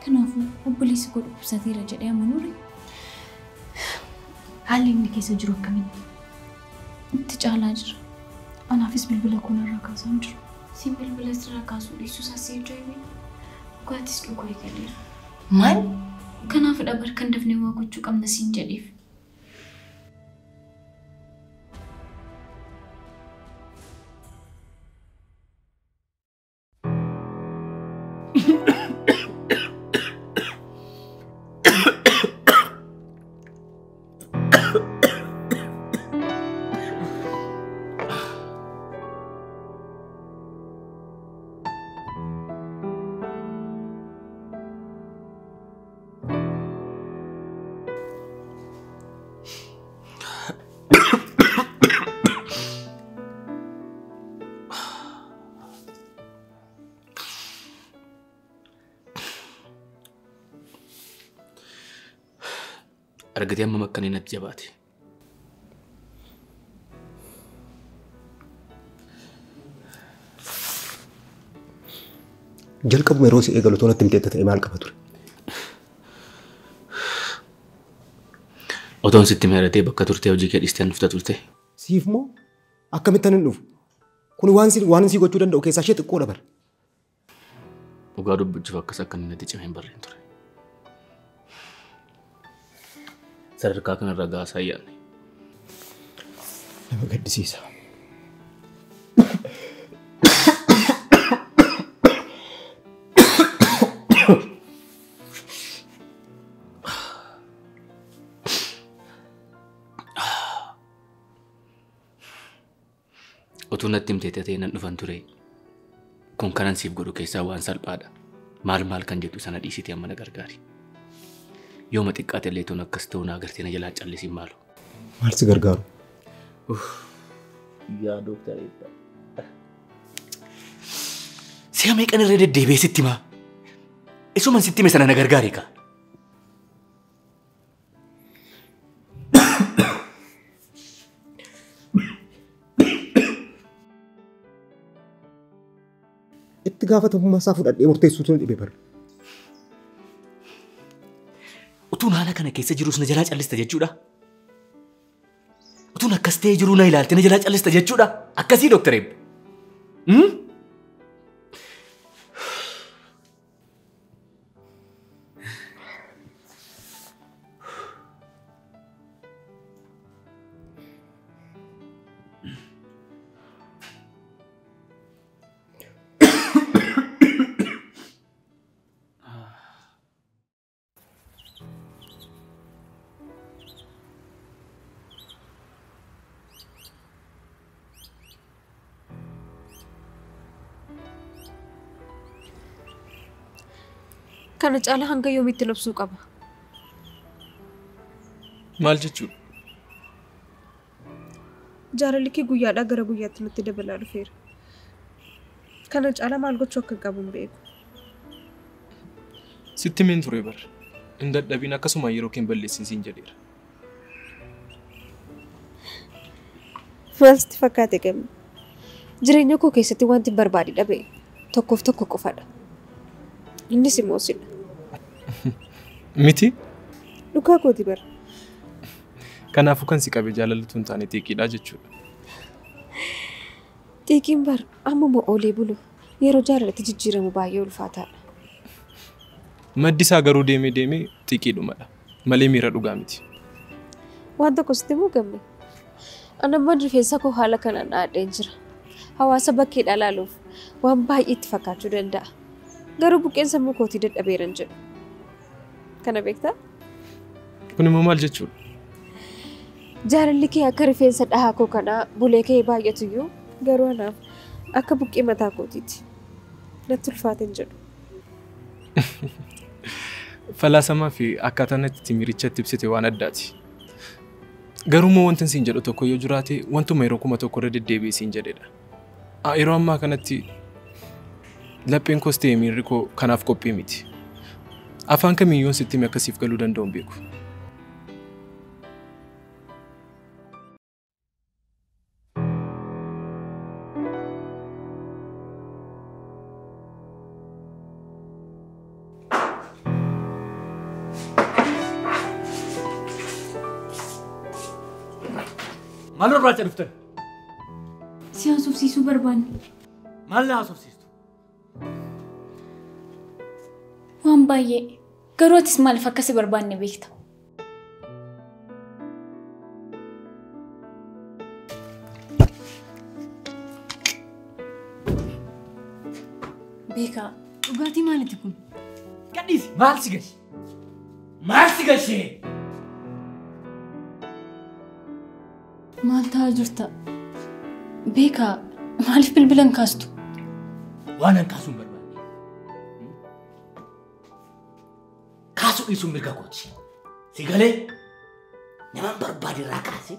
Kanaafuu obboleessi koo dhukkubsateera jedhee amanuure? Haalli inni keessa jiru akkamitti? Itti caalaa jira. Anaafis bilbila koo narraa kaasaa hin jiru. Siin bilbila sirraa kaasuu dhiisuu isaas si ajaa'ibe. Dhugaatis dhuguu eegaleera. Maal? Kanaafidha bar kan dafnee waa gochuu qabna siin jedheef. Argatee amma makkanee natti jabaate. Jalqabuma yeroo si eegalu toonatti himteetta ta'e maal qaba ture? Otoon sitti meeratee bakka turtee hojii kee dhiistee dhufta turte. Siif moo akkamittan hin dhufu? Kun waan si gochuu danda'u keessaa ishee xiqqoodha bara. Dhugaa dubbachuuf akkas akka inni natti cimee hin barreen ture. Sadarkaa kanarra gaasaa yaadne. Nama gaddisiisa. Utuu natti himtee ta'ee nan dhufan ture. Kun kanan siif godhu keessaa waan salphaadha. Maal maal kan jettu sana dhiisitee amma na gargaari. Yooma xiqqaate illee toon akkas ta'uu na agartee na jalaa callisiin maalu. Maal si gargaaru? Yaa Dooktar Eebbaa. Si'a meeqan irra deddeebi'ee sitti himaa? Isuman sitti hime sana na gargaari kaa. Itti gaafatamummaa isaa fudhadhee murteessuutu na dhibe bara. Utuun haala kana keessa jirus na jalaa callista jechuudha. Utuun akkas ta'ee jiruu na ilaalte na jalaa callista jechuudha. Akkasii Dooktar Eebba. Kana caala hanga yoomiitti lobsuu qaba? Maal jechuudha? Jaalalli kee guyyaadhaa gara guyyaatti natti dabalaa dhufeera. Kana caala maal gochuu akka qabu hin beeku. Sitti himeen ture bara. Hin dadhabiin akkasuma yeroo kee hin balleessin siin jedheera. Maal sitti fakkaate gamni? Jireenya koo keessatti wanti barbaade dhabe tokkoof tokko qofadha. Innis immoo sidha. Miti? Dhugaa kooti bara. Kanaafuu kan si qabe jaalalatu hin taane xiiqiidha jechuudha. Xiiqiin bara ammuma oolee bulu yeroo jaalalatti jijjiiramu baay'ee ulfaataadha. Maddi isaa garuu deemee deemee xiiqiidhumadha. Malee miira dhugaa miti. Waan tokko sitti himuu gamne. Ani ammaan rifeensa koo haala kanaan dhaadheen jira. Hawaasa bakkeedhaa ilaaluuf waan baay'ee itti fakkaachuu danda'a. Garuu buqqeen sammuu kootii dadhabeeran jedhu. Kana beektaa? Kun immoo maal jechuudha? Jaalalli kee akka rifeensa dhahaa koo kanaa bulee kee baay'atuyyuu garuu anaaf akka buqqee mataa kootiiti. Natti ulfaateen jedhu. Falaasamaa fi akkaataa natti miirichatti ibsite waan addaati. Garuu immoo wanti siin jedhu tokko yoo jiraate wantuma yeroo 1000 irra deddeebi'ee siin jedhedha. Yeroo ammaa kanatti lapheen koos ta'e miirri koo kanaaf qophii miti. Afaan kamiyyuu sitti hime akkasiif galuu danda'u hin beeku. Maal barbaacha dhuftan? Si haasofsiisuu barbaanne. Maal na haasofsiistu? Waan baay'ee. Garuu atis maaliif akkasi barbaanne beekta? Beekaa, dhugaatii maaliiti kun? Gadhiisi! Maal si gashe? Maal si gashee? Maal ta'aa jirta? Beekaa, maaliif bilbila hin kaastu? Waan an kaasuu hin barbaanne. Kaasuu dhiisuun mirga kooti. Si galee naman barbaade irraa kaasee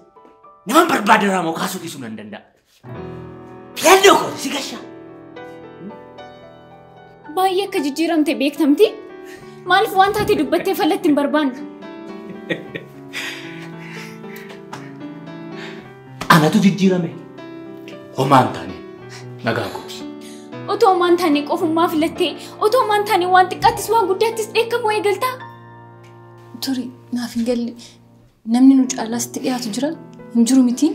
naman barbaade irraa immoo kaasuu dhiisuu nan danda'a. Filannoo kooti si gashaa. Baay'ee akka jijjiiramte beektamti. Maaliif waan taate dubbattee falatti hin barbaanne? Anatu jijjiirame. Homaa hin taane nagaa kooti. Otoo homaa hin taane qofummaa filattee, otoo homaa hin taane waan xiqqaattis waan guddaattis dheekkamuu eegaltaa? Turi naaf hin galle namni nu caalaa sitti dhiyaatu jira hin jiru miti.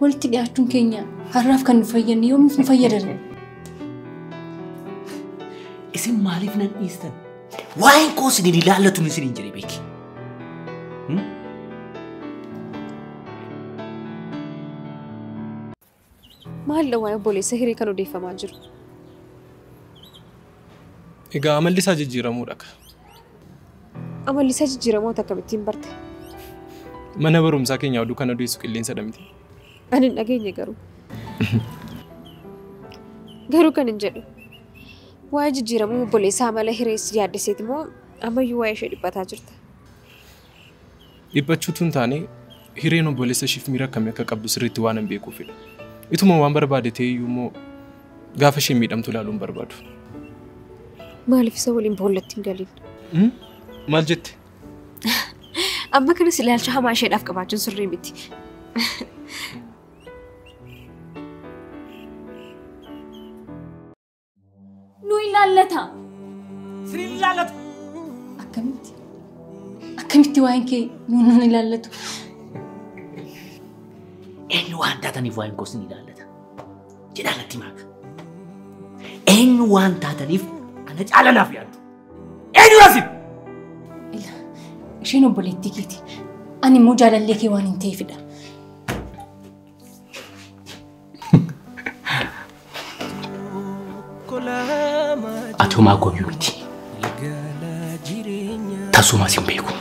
Walitti dhiyaachuun keenya har'aaf kan nu fayyadne yoomiif nu fayyadan? Isin maaliif nan dhiistan? Waa'een koo isin ilaallatu isin hin jedhe beeki. Maal waa'ee obboleessa Hiree kan odeeffamaa jiru? Egaa amalli isaa jijjiiramuudha. Amalli isaa jijjiiramoo akkamittiin barte? Mana barumsaa keenya oduu kan odeessu qilleensa dha miti. Ani hin dhageenye garuu. Garuu kan hin jedhu. Waa'ee jijjiiramuu obboleessaa amala Hirees yaaddeseeti moo ammayyuu waa'ee ishee dhiphataa jirta? Dhiphachuutu hin taane Hireen obboleessa isheef miira akkamii akka qabdu sirriitti waan hin beekuufidha. Ituma waan barbaade ta'e iyyuu immoo gaafa isheen miidhamtu ilaaluu hin barbaadu. Maaliif isa waliin boollatti hin galin? Maal jette? Amma kanas ilaalcha hamaa isheedhaaf qabaachuun sirrii miti. Nu ilaallata. Sin ilaallatu. Akkamitti? Akkamitti waa'een kee nuun ilaallatu? Eenyu waan taataniif waa'een koo sin ilaallata? Jedhaa natti maaka. Eenyu waan taataniif ana caala naaf yaaddu? Eenyu rasin? Isheen obboleettii keeti. Ani immoo jaalallee kee waan hin ta'eefidha. Ati homaa gooyyuu miti. Tasumas hin beeku.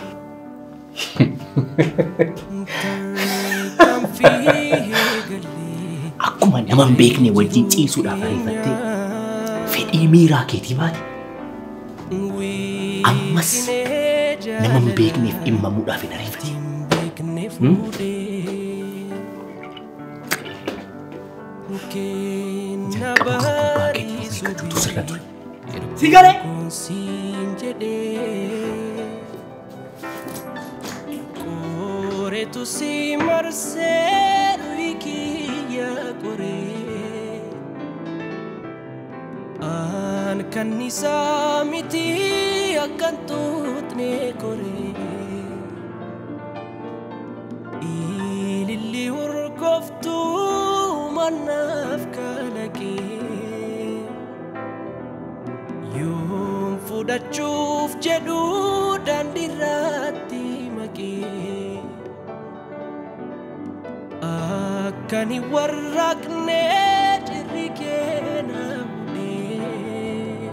Akkuma nama hin beekne wajjin ciisuudhaaf ariifattee fedhii miiraa keetii baate ammas nama hin beekneef dhimmamuudhaaf hin ariifatin. Jalqaba kan gubbaa keetii of eeggachuutu sirra ture. Sigalee! Qoreetu si marsee kiyya qoree An kanniisaa miti akkan tuutne qoree Ililli urgooftuu mannaaf kalaqee Yoom fudhachuuf jedhu daandiirratti maqee Akkani warraaqne cirri keena budhee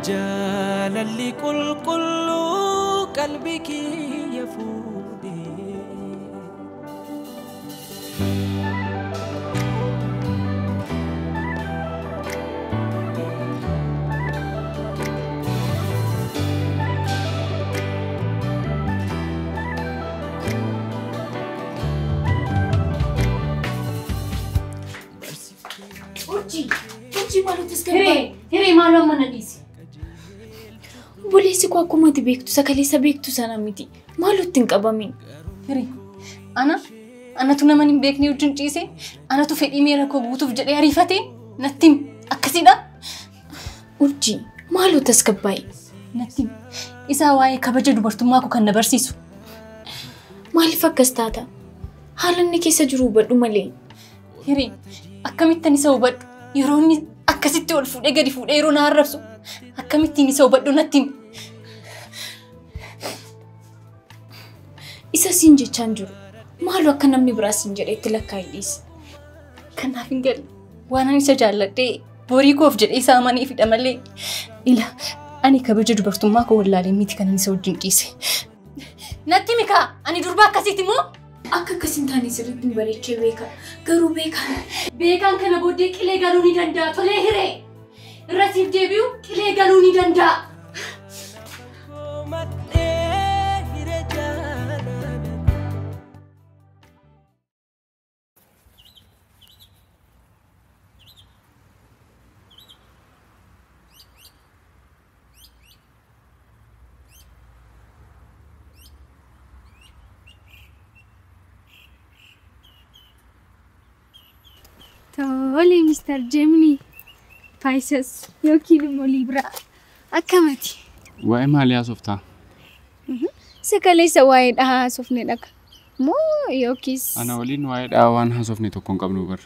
Jaalalli qulqulluu qalbii kiyya fuudhee. Hiree maaloo amma na dhiisi. Obboleessi koo akkuma ati beektu sakaleessa beektu sana miti. Maalootti hin qabamin? Hiree anatu nama hin beekne wajjin ciise anatu fedhii miira koo guutuuf jedhee ariifate natti akkasidha. Urjii maaloo tasgabbaa'e? Natti isaa waa'ee kabaja dubartummaa koo kan na barsiisu. Maaliif akkas taata? Haala inni keessa jiru hubadhu malee. Hiree akkamittan isa hubadhu yeroo inni akkasitti ol fuudhee gadi fuudhee yeroo na arrabsu akkamittiin isa hubadhu natti himi. Isa siin jechaan jiru. Maaloo akka namni biraa siin jedhetti lakkaa'ee dhiisi. Kanaaf hin galle. Waan ani isa jaalladhee borii koof jedhee isa amaneefidha malee. Ila ani kabaja dubartummaa koo wallaalee miti kanan isa wajjin dhiise. Natti himi kaa ani durba akkasiiti moo? Akka akkas hin taane sirriitti hin bareechee beeka. Garuu beekaan. Beekaan kana booddee qilee galuu ni danda'a. Tolee Hiree! Irra siif deebi'u qilee galuu ni danda'a. Tole Mr. Gemini Pisces yookiin immoo Libra akkamati? Waa'ee maalii haasoftaa? Sakaleessa waa'ee dhahaa haasofne dhaqa. Moo yookiis... Ana waliin waa'ee dhahaa waan haasofne tokko hin qabnu bara.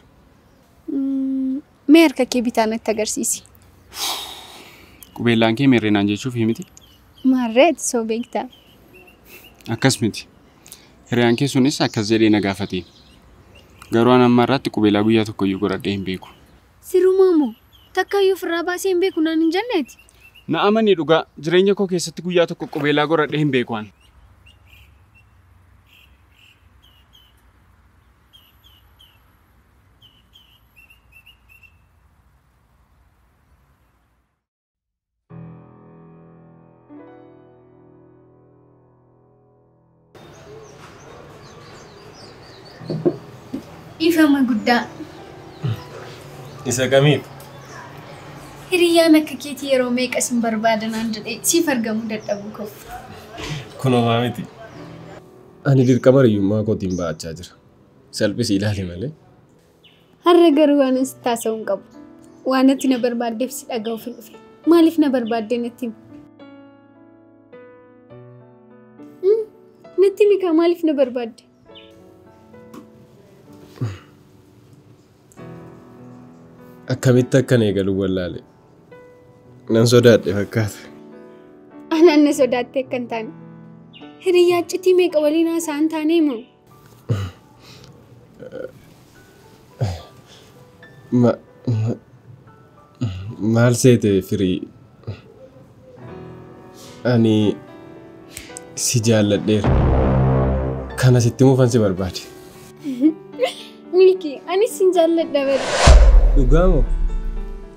Mee harka kee bitaa natti agarsiisi. Qubeellaan kee meerreenaan jechuuf miti? Maarreet soo beektaa. Akkas miti. Hiriyaan kee sunis akkas jedhee na gaafate. Garuu an amma irratti qubeelaa guyyaa tokkoyyuu godhadhee hin beeku. Sirumaa moo? Takkayyuu ofirraa baasee hin beeku naan hin jenneeti? Na amani dhugaa jireenya koo keessatti guyyaa tokko qubeelaa godhadhee hin beeku an. Ifama guddaa. Isa kamiif? Hiriyyaan akka keetii yeroo meeqa sin barbaadanaan jedhee siif argamuu dadhabuu koof. Kun homaa miti. Ani dirqama hiriyyummaa kootiin ba'achaa jira. Salphisi ilaali malee. Har'a garuu waan ani sitti haasa'uu hin qabu. Waan ati na barbaaddeef si dhaga'uuf hin dhufe. Maaliif na barbaaddee natti himi? Natti himi kaa maaliif na barbaadde? Akkamitti akkan eegalu wallaale. Nan sodaadhe fakkaata. Anaan na sodaatte akka hin taane. Hiriyyaa iccitii meeqa waliin haasa'an taanee moo? Maal seete firii? Ani si jaalladheera. Kana sitti himuufan si barbaade. Milkii, anis sin jaalladha bara. Dhugaa moo?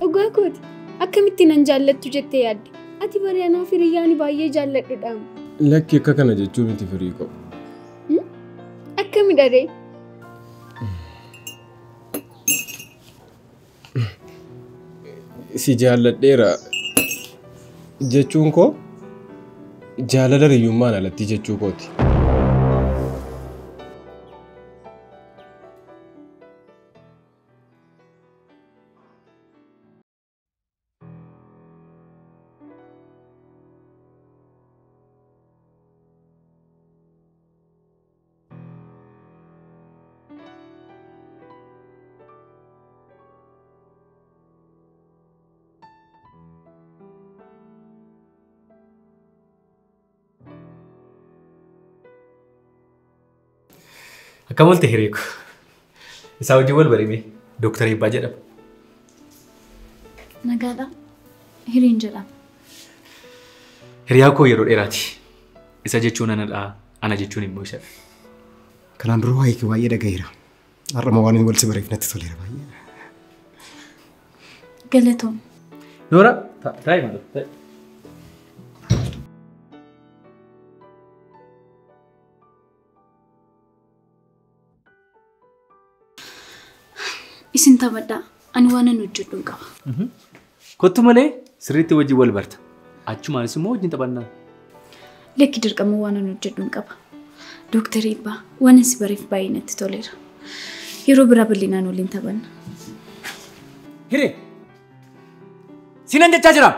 Dhugaa kooti. Akkamitti nan jaallattu jettee yaadde? Ati bari anaaf hiriyyaa ani baay'ee jaalladhudha. Lakki akka kana jechuu miti firii koo. Akkamidha ree? Si jaalladheera jechuun koo jaalala hiriyyummaan alatti jechuu kooti. Akkam oolte hireeku. Isaa wajjin wal barime Dooktar Eebbaa jedhama. Nagaadha. Hiriin jedhama. Hiriyaa koo yeroo dheeraati. Isa jechuun anadha, ana jechuun immoo isa. Kanaan dura waa'ee kee baay'ee dhagaheera. Har'ama waan wal si bareef natti toleera baay'ee. Galatoom. Noora, taa'i maaloo, taa'i. Isin taphadhaa. Ani waan ani hojjedhu hin qaba. Kottu malee sirriitti wajjin wal barta. Achumaanis immoo wajjin taphannaa. Lakki dirqama waan ani hojjedhu hin qaba. Dooktar Eebbaa waan ani si bareef baay'ee natti toleera. Yeroo biraa bal'inaan waliin taphanna. Hiree! Sinan jechaa jira!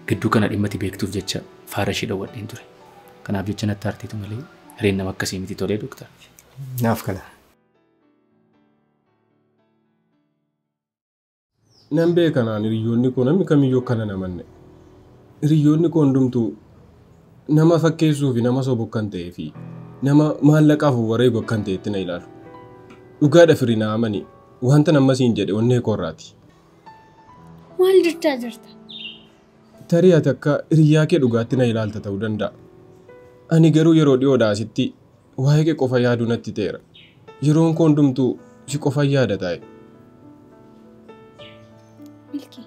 Gidduu kana dhimma ati beektuuf jecha faara ishee dhowwadheen ture. Kanaaf jecha natti aarteetu malee hireen nama akkasii miti tolee dooktar. Naaf gala. Nan beeka naan hiriyyoonni koo namni kamiyyuu akkana namanne. Hiriyyoonni koo hundumtuu nama fakkeessuu fi nama sobu akkan ta'ee fi nama maallaqaaf wareegu akkan ta'etti na ilaalu. Dhugaadha firii na amani wanta nama siin jedhe onnee koorraati. Maal jechaa jirta? Tarii ati akka hiriyyaa kee dhugaatti na ilaalta ta'uu danda'a. Ani garuu yeroo dhiyoodhaa asitti waa'ee kee qofa yaaduu natti ta'eera. Yeroon koo hundumtuu si qofa yaada taa'e. Milkii,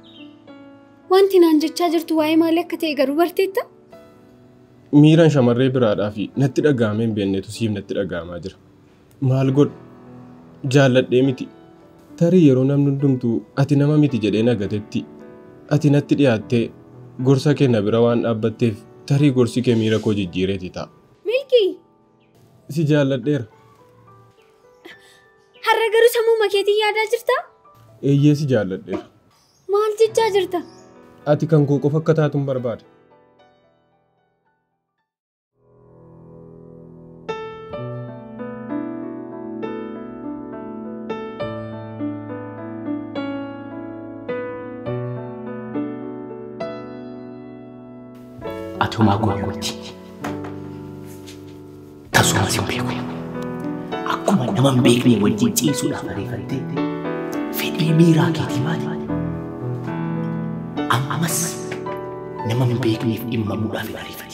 wanti naan jechaa jirtu waa'ee maalii akka ta'e garuu barteetta? Miiraan shamarree biraadhaa fi natti dhaga'amee hin beeknetu siif natti dhaga'amaa jira. Maal godhu? Jaalladhee miti. Tarii yeroo namni hundumtuu ati nama miti jedhee nagatetti ati natti dhiyaattee gorsa kee na bira waan dhaabbatteef tarii gorsi kee miira koo jijjiireeti ta'a. Milkii! Si jaalladheera. Har'a garuu sammuu makeetiin yaadaa jirtaa? Eeyyee si jaalladheera. Maal jechaa jirta? Ati kan koo qofa akka taatuun barbaada. Ati homaa gooyuu miti. Tasumas hin beeku. Akkuma nama hin beekne wajjin ciisuudhaaf ariifattee fedhii miiraa keetii maali? Ammas nama hin beekneef dhimmamuudhaaf hin ariifatin.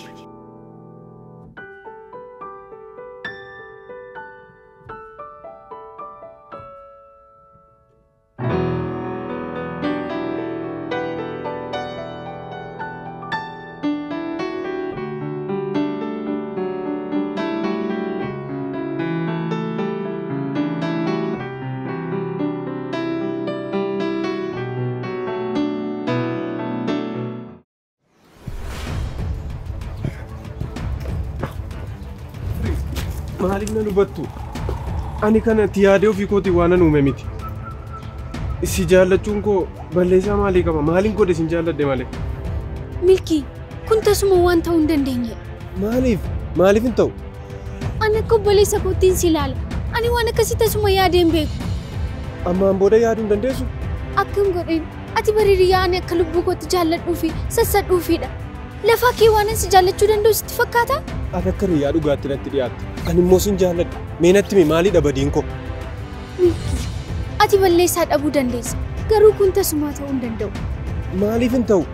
Maaliif na hubattu? Ani kanatti yaadee ofii kootiin waan an uume miti. Si jaallachuun koo balleessaa maalii qaba? Maaliin godhe sin jaalladhe malee? Milkii, kun tasuma waan ta'uu hin dandeenyedha. Maaliif? Maaliif hin ta'u? Ani akka obboleessa kootiin si ilaala. Ani waan akkasii tasuma yaadee hin beeku. Ammaan booda yaaduu hin dandeessu? Akkam godheen ati bareediyyaa ani akka lubbuu kootti jaalladhuu fi sassadhuufiidha. Lafaa kee waan si jaallachuu danda'u sitti fakkaata? Ati akka hiriyaa dhugaatti natti dhiyaatte. Ani immoo sin jaalladha. Mee natti himi maalidha badiin koo? Milkii, ati balleessaa dhabuu dandeessa. Garuu kun tasumaa ta'uu hin danda'u. Maaliif hin ta'u?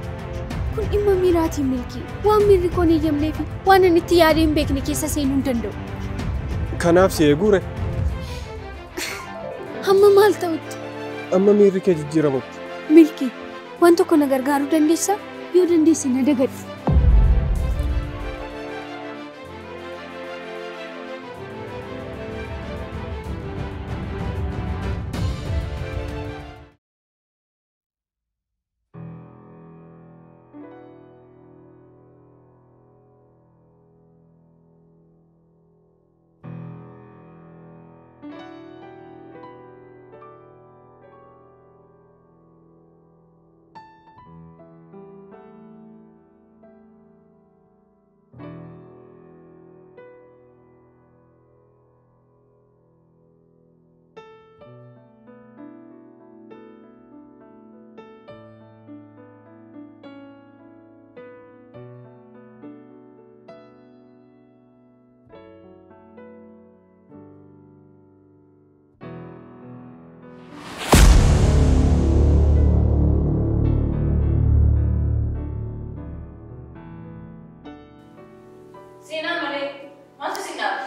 Kun dhimma miiraatiin Milkii. Waan miirri koo hin eeyyamnee fi waan ani itti yaadee hin beekne keessa seenuu hin danda'u. Kanaaf si eeguure? Hamma maal ta'utti? Amma miirri kee jijjiiramutti. Milkii, waan tokko na gargaaruu dandeessaa? Yoo dandeesse na dagadhu. Seenaa malee maaltu si dhaabe?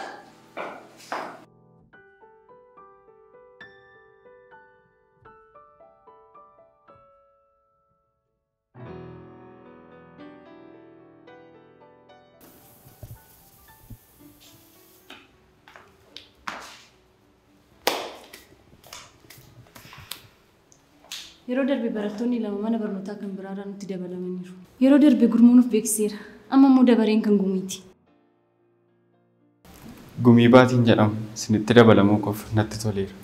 Yeroo darbe barattoonni lama mana barnootaa kan biraarraa nutti dabalamaniiru. Yeroo darbe gurmuun of beeksiseera. Amma immoo dabareen kan gumiiti. Gumii baatiin jedhamu isinitti dabalamuu qofa natti toleera.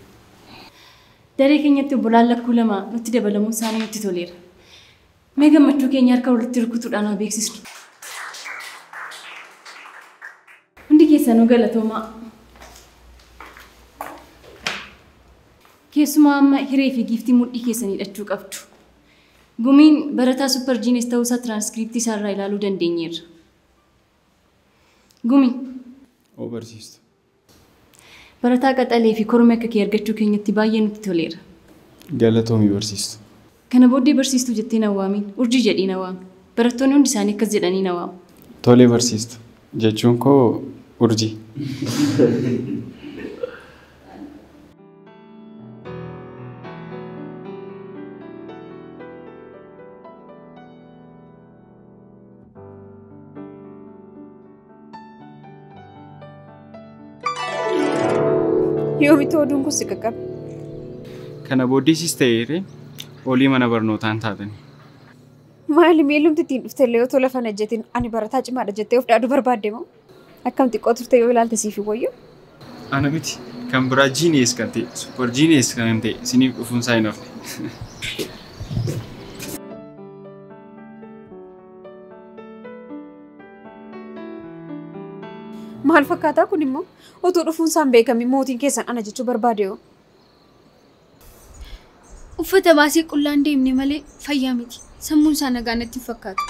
Daree keenyatti obbolaan lakkuu lama nutti dabalamuun isaanii nutti toleera. Mee gammachuu keenya harka walitti rukutuudhaan haa beeksisnu. Hundi keessanuu galatoomaa. Keessumaa amma hiree fi giiftii mudhii keessan hidhachuu qabdu. Gumiin barataa supper jiinis ta'uusaa tiraanskriptii isaarraa ilaaluu dandeenyeerra. Gumi. Oo barsiistu. Barataa qaxalee fi korma akka kee argachuu keenyatti baay'ee nutti toleera. Galatoomii barsiistu. Kana booddee barsiistuu jettee na waamiin, urjii jedhii na waami. Barattoonni hundi isaanii akkas jedhanii na waamu. Tolee barsiistu. Jechuun koo urjii. Yoomitti oduun kun si qaqqabe? Kana booddeesis ta'eere olii mana barnootaan taatani. Maali miilumti ittiin dhuftellee otoo lafa hin ejjetin ani barataa cimaadha jettee of dhaaduu barbaadde moo? Akkam xiqqoo turte yoo ilaalte siif wayyo? Ana miti kan biraa jiiniyees kan ta'e supper jiiniyees kan ta'e isiniif dhufuun isaa hin hafne. Maal fakkaataa kun immoo otoo dhufuun isaan beekame mootiin keessan ana jechuu barbaade yoo? Uffata baasee qullaan deemne malee fayyaa miti. Sammuun isaa nagaa natti hin fakkaatu.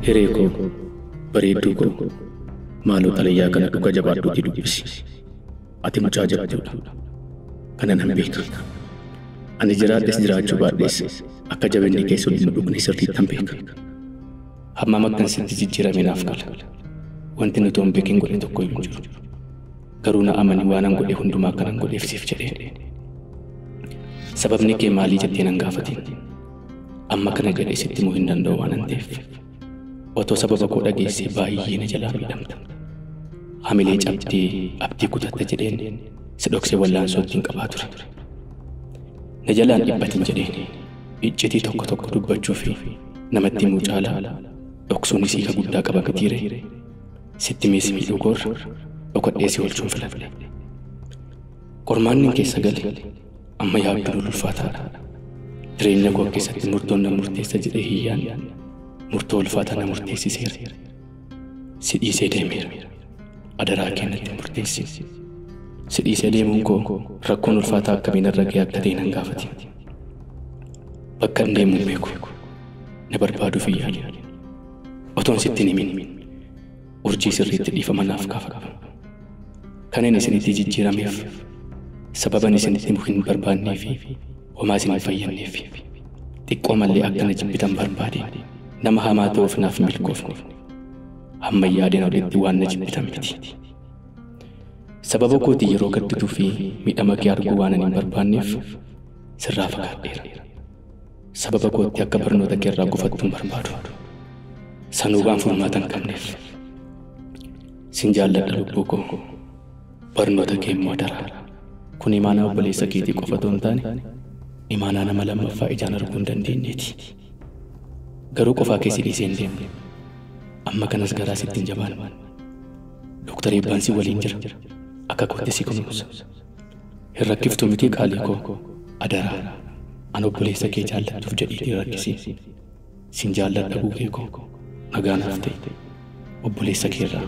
Hiree koo, bareedduu koo, maaloo xalayyaa kana dhuga jabaadhuutii dubbisi. Ati mucaa jabduudha. Kana nan beeka. Ani jiraadhes jiraachuu baadhes akka jabinni kee sun hin dhugne sirriittan beeka. Hammam akkan sitti jijjiirame naaf gala. Wanti nuti hin beekin godhe tokko iyyuu hin jiru. Garuu na amani waanan godhe hundumaa akkanan godheef siif jedhee. Sababni kee maalii jettee nan gaafatin. Amma kana jedhee sitti himuu hin danda'u waanan ta'eef. Otoo sababa koo dhageessee baay'ee na jalaa miidhamta. Hamilee cabdee abdii kutatta jedheen si dhoksee wallaansoo ittiin qabaa ture. Na jalaan dhiphatin jedheen iccitii tokko tokko dubbachuu fi namatti himuu caalaa dhoksuun hiika guddaa qaba mitiire. Sitti mees miidhuu koorra dhokadhee si oolchuun filadhe. Qormaanni keessa gale amma yaabbiin ulfaataadha. Jireenya koo keessatti murtoon na murteessa jedhee hiyyaan murtoo ulfaataa na murteessiseera. Si dhiisee deemeera. Adaraa kee natti murteessi. Si dhiisee deemuun koo rakkoon ulfaataa akkamiin irra ga'e akka ta'e nan gaafate. Bakka hin deemu hin beeku. Na barbaaduuf hin yaali. Otoon sitti hin himin urjii sirriitti dhiifama naaf gaafadhu. Kan inni isinitti jijjiirameef sababan isinitti himuu hin barbaannee fi homaa isin hin fayyadneef xiqqoo malee akka na jibbitan barbaade. Nama hamaa ta'uuf naaf hin milkoofne. Hamma yaadeen olitti waan na jibbitan miti. Sababa kootii yeroo gaddituu fi miidhama kee arguu waan ani hin barbaanneef sirraa fagaadheera. Sababa kootti akka barnoota kee irraa gufattu hin barbaadu. Sanuu waan furmaata hin qabneef. Sin jaalladha lubbuu koo. Barnoota kee immoo daraa. Kun imaanaa obboleessa keetii qofa otoo hin taane imaanaa nama lammaffaa ijaan arguu hin dandeenyeeti. Garuu qofaa kee si dhiisee hin deemne. Amma kanas garaa sitti hin jabaanne. Dooktar Eebbaan si waliin jira. Akka kootti si kunuunsa. Hin rakkiftu miti qaalii koo. Adaraa. Ani obboleessa kee jaallattuuf jedhiitii rakkisi. Sin jaalladha guugee koo. Nagaa naaf ta'i. Obboleessa kee irraa.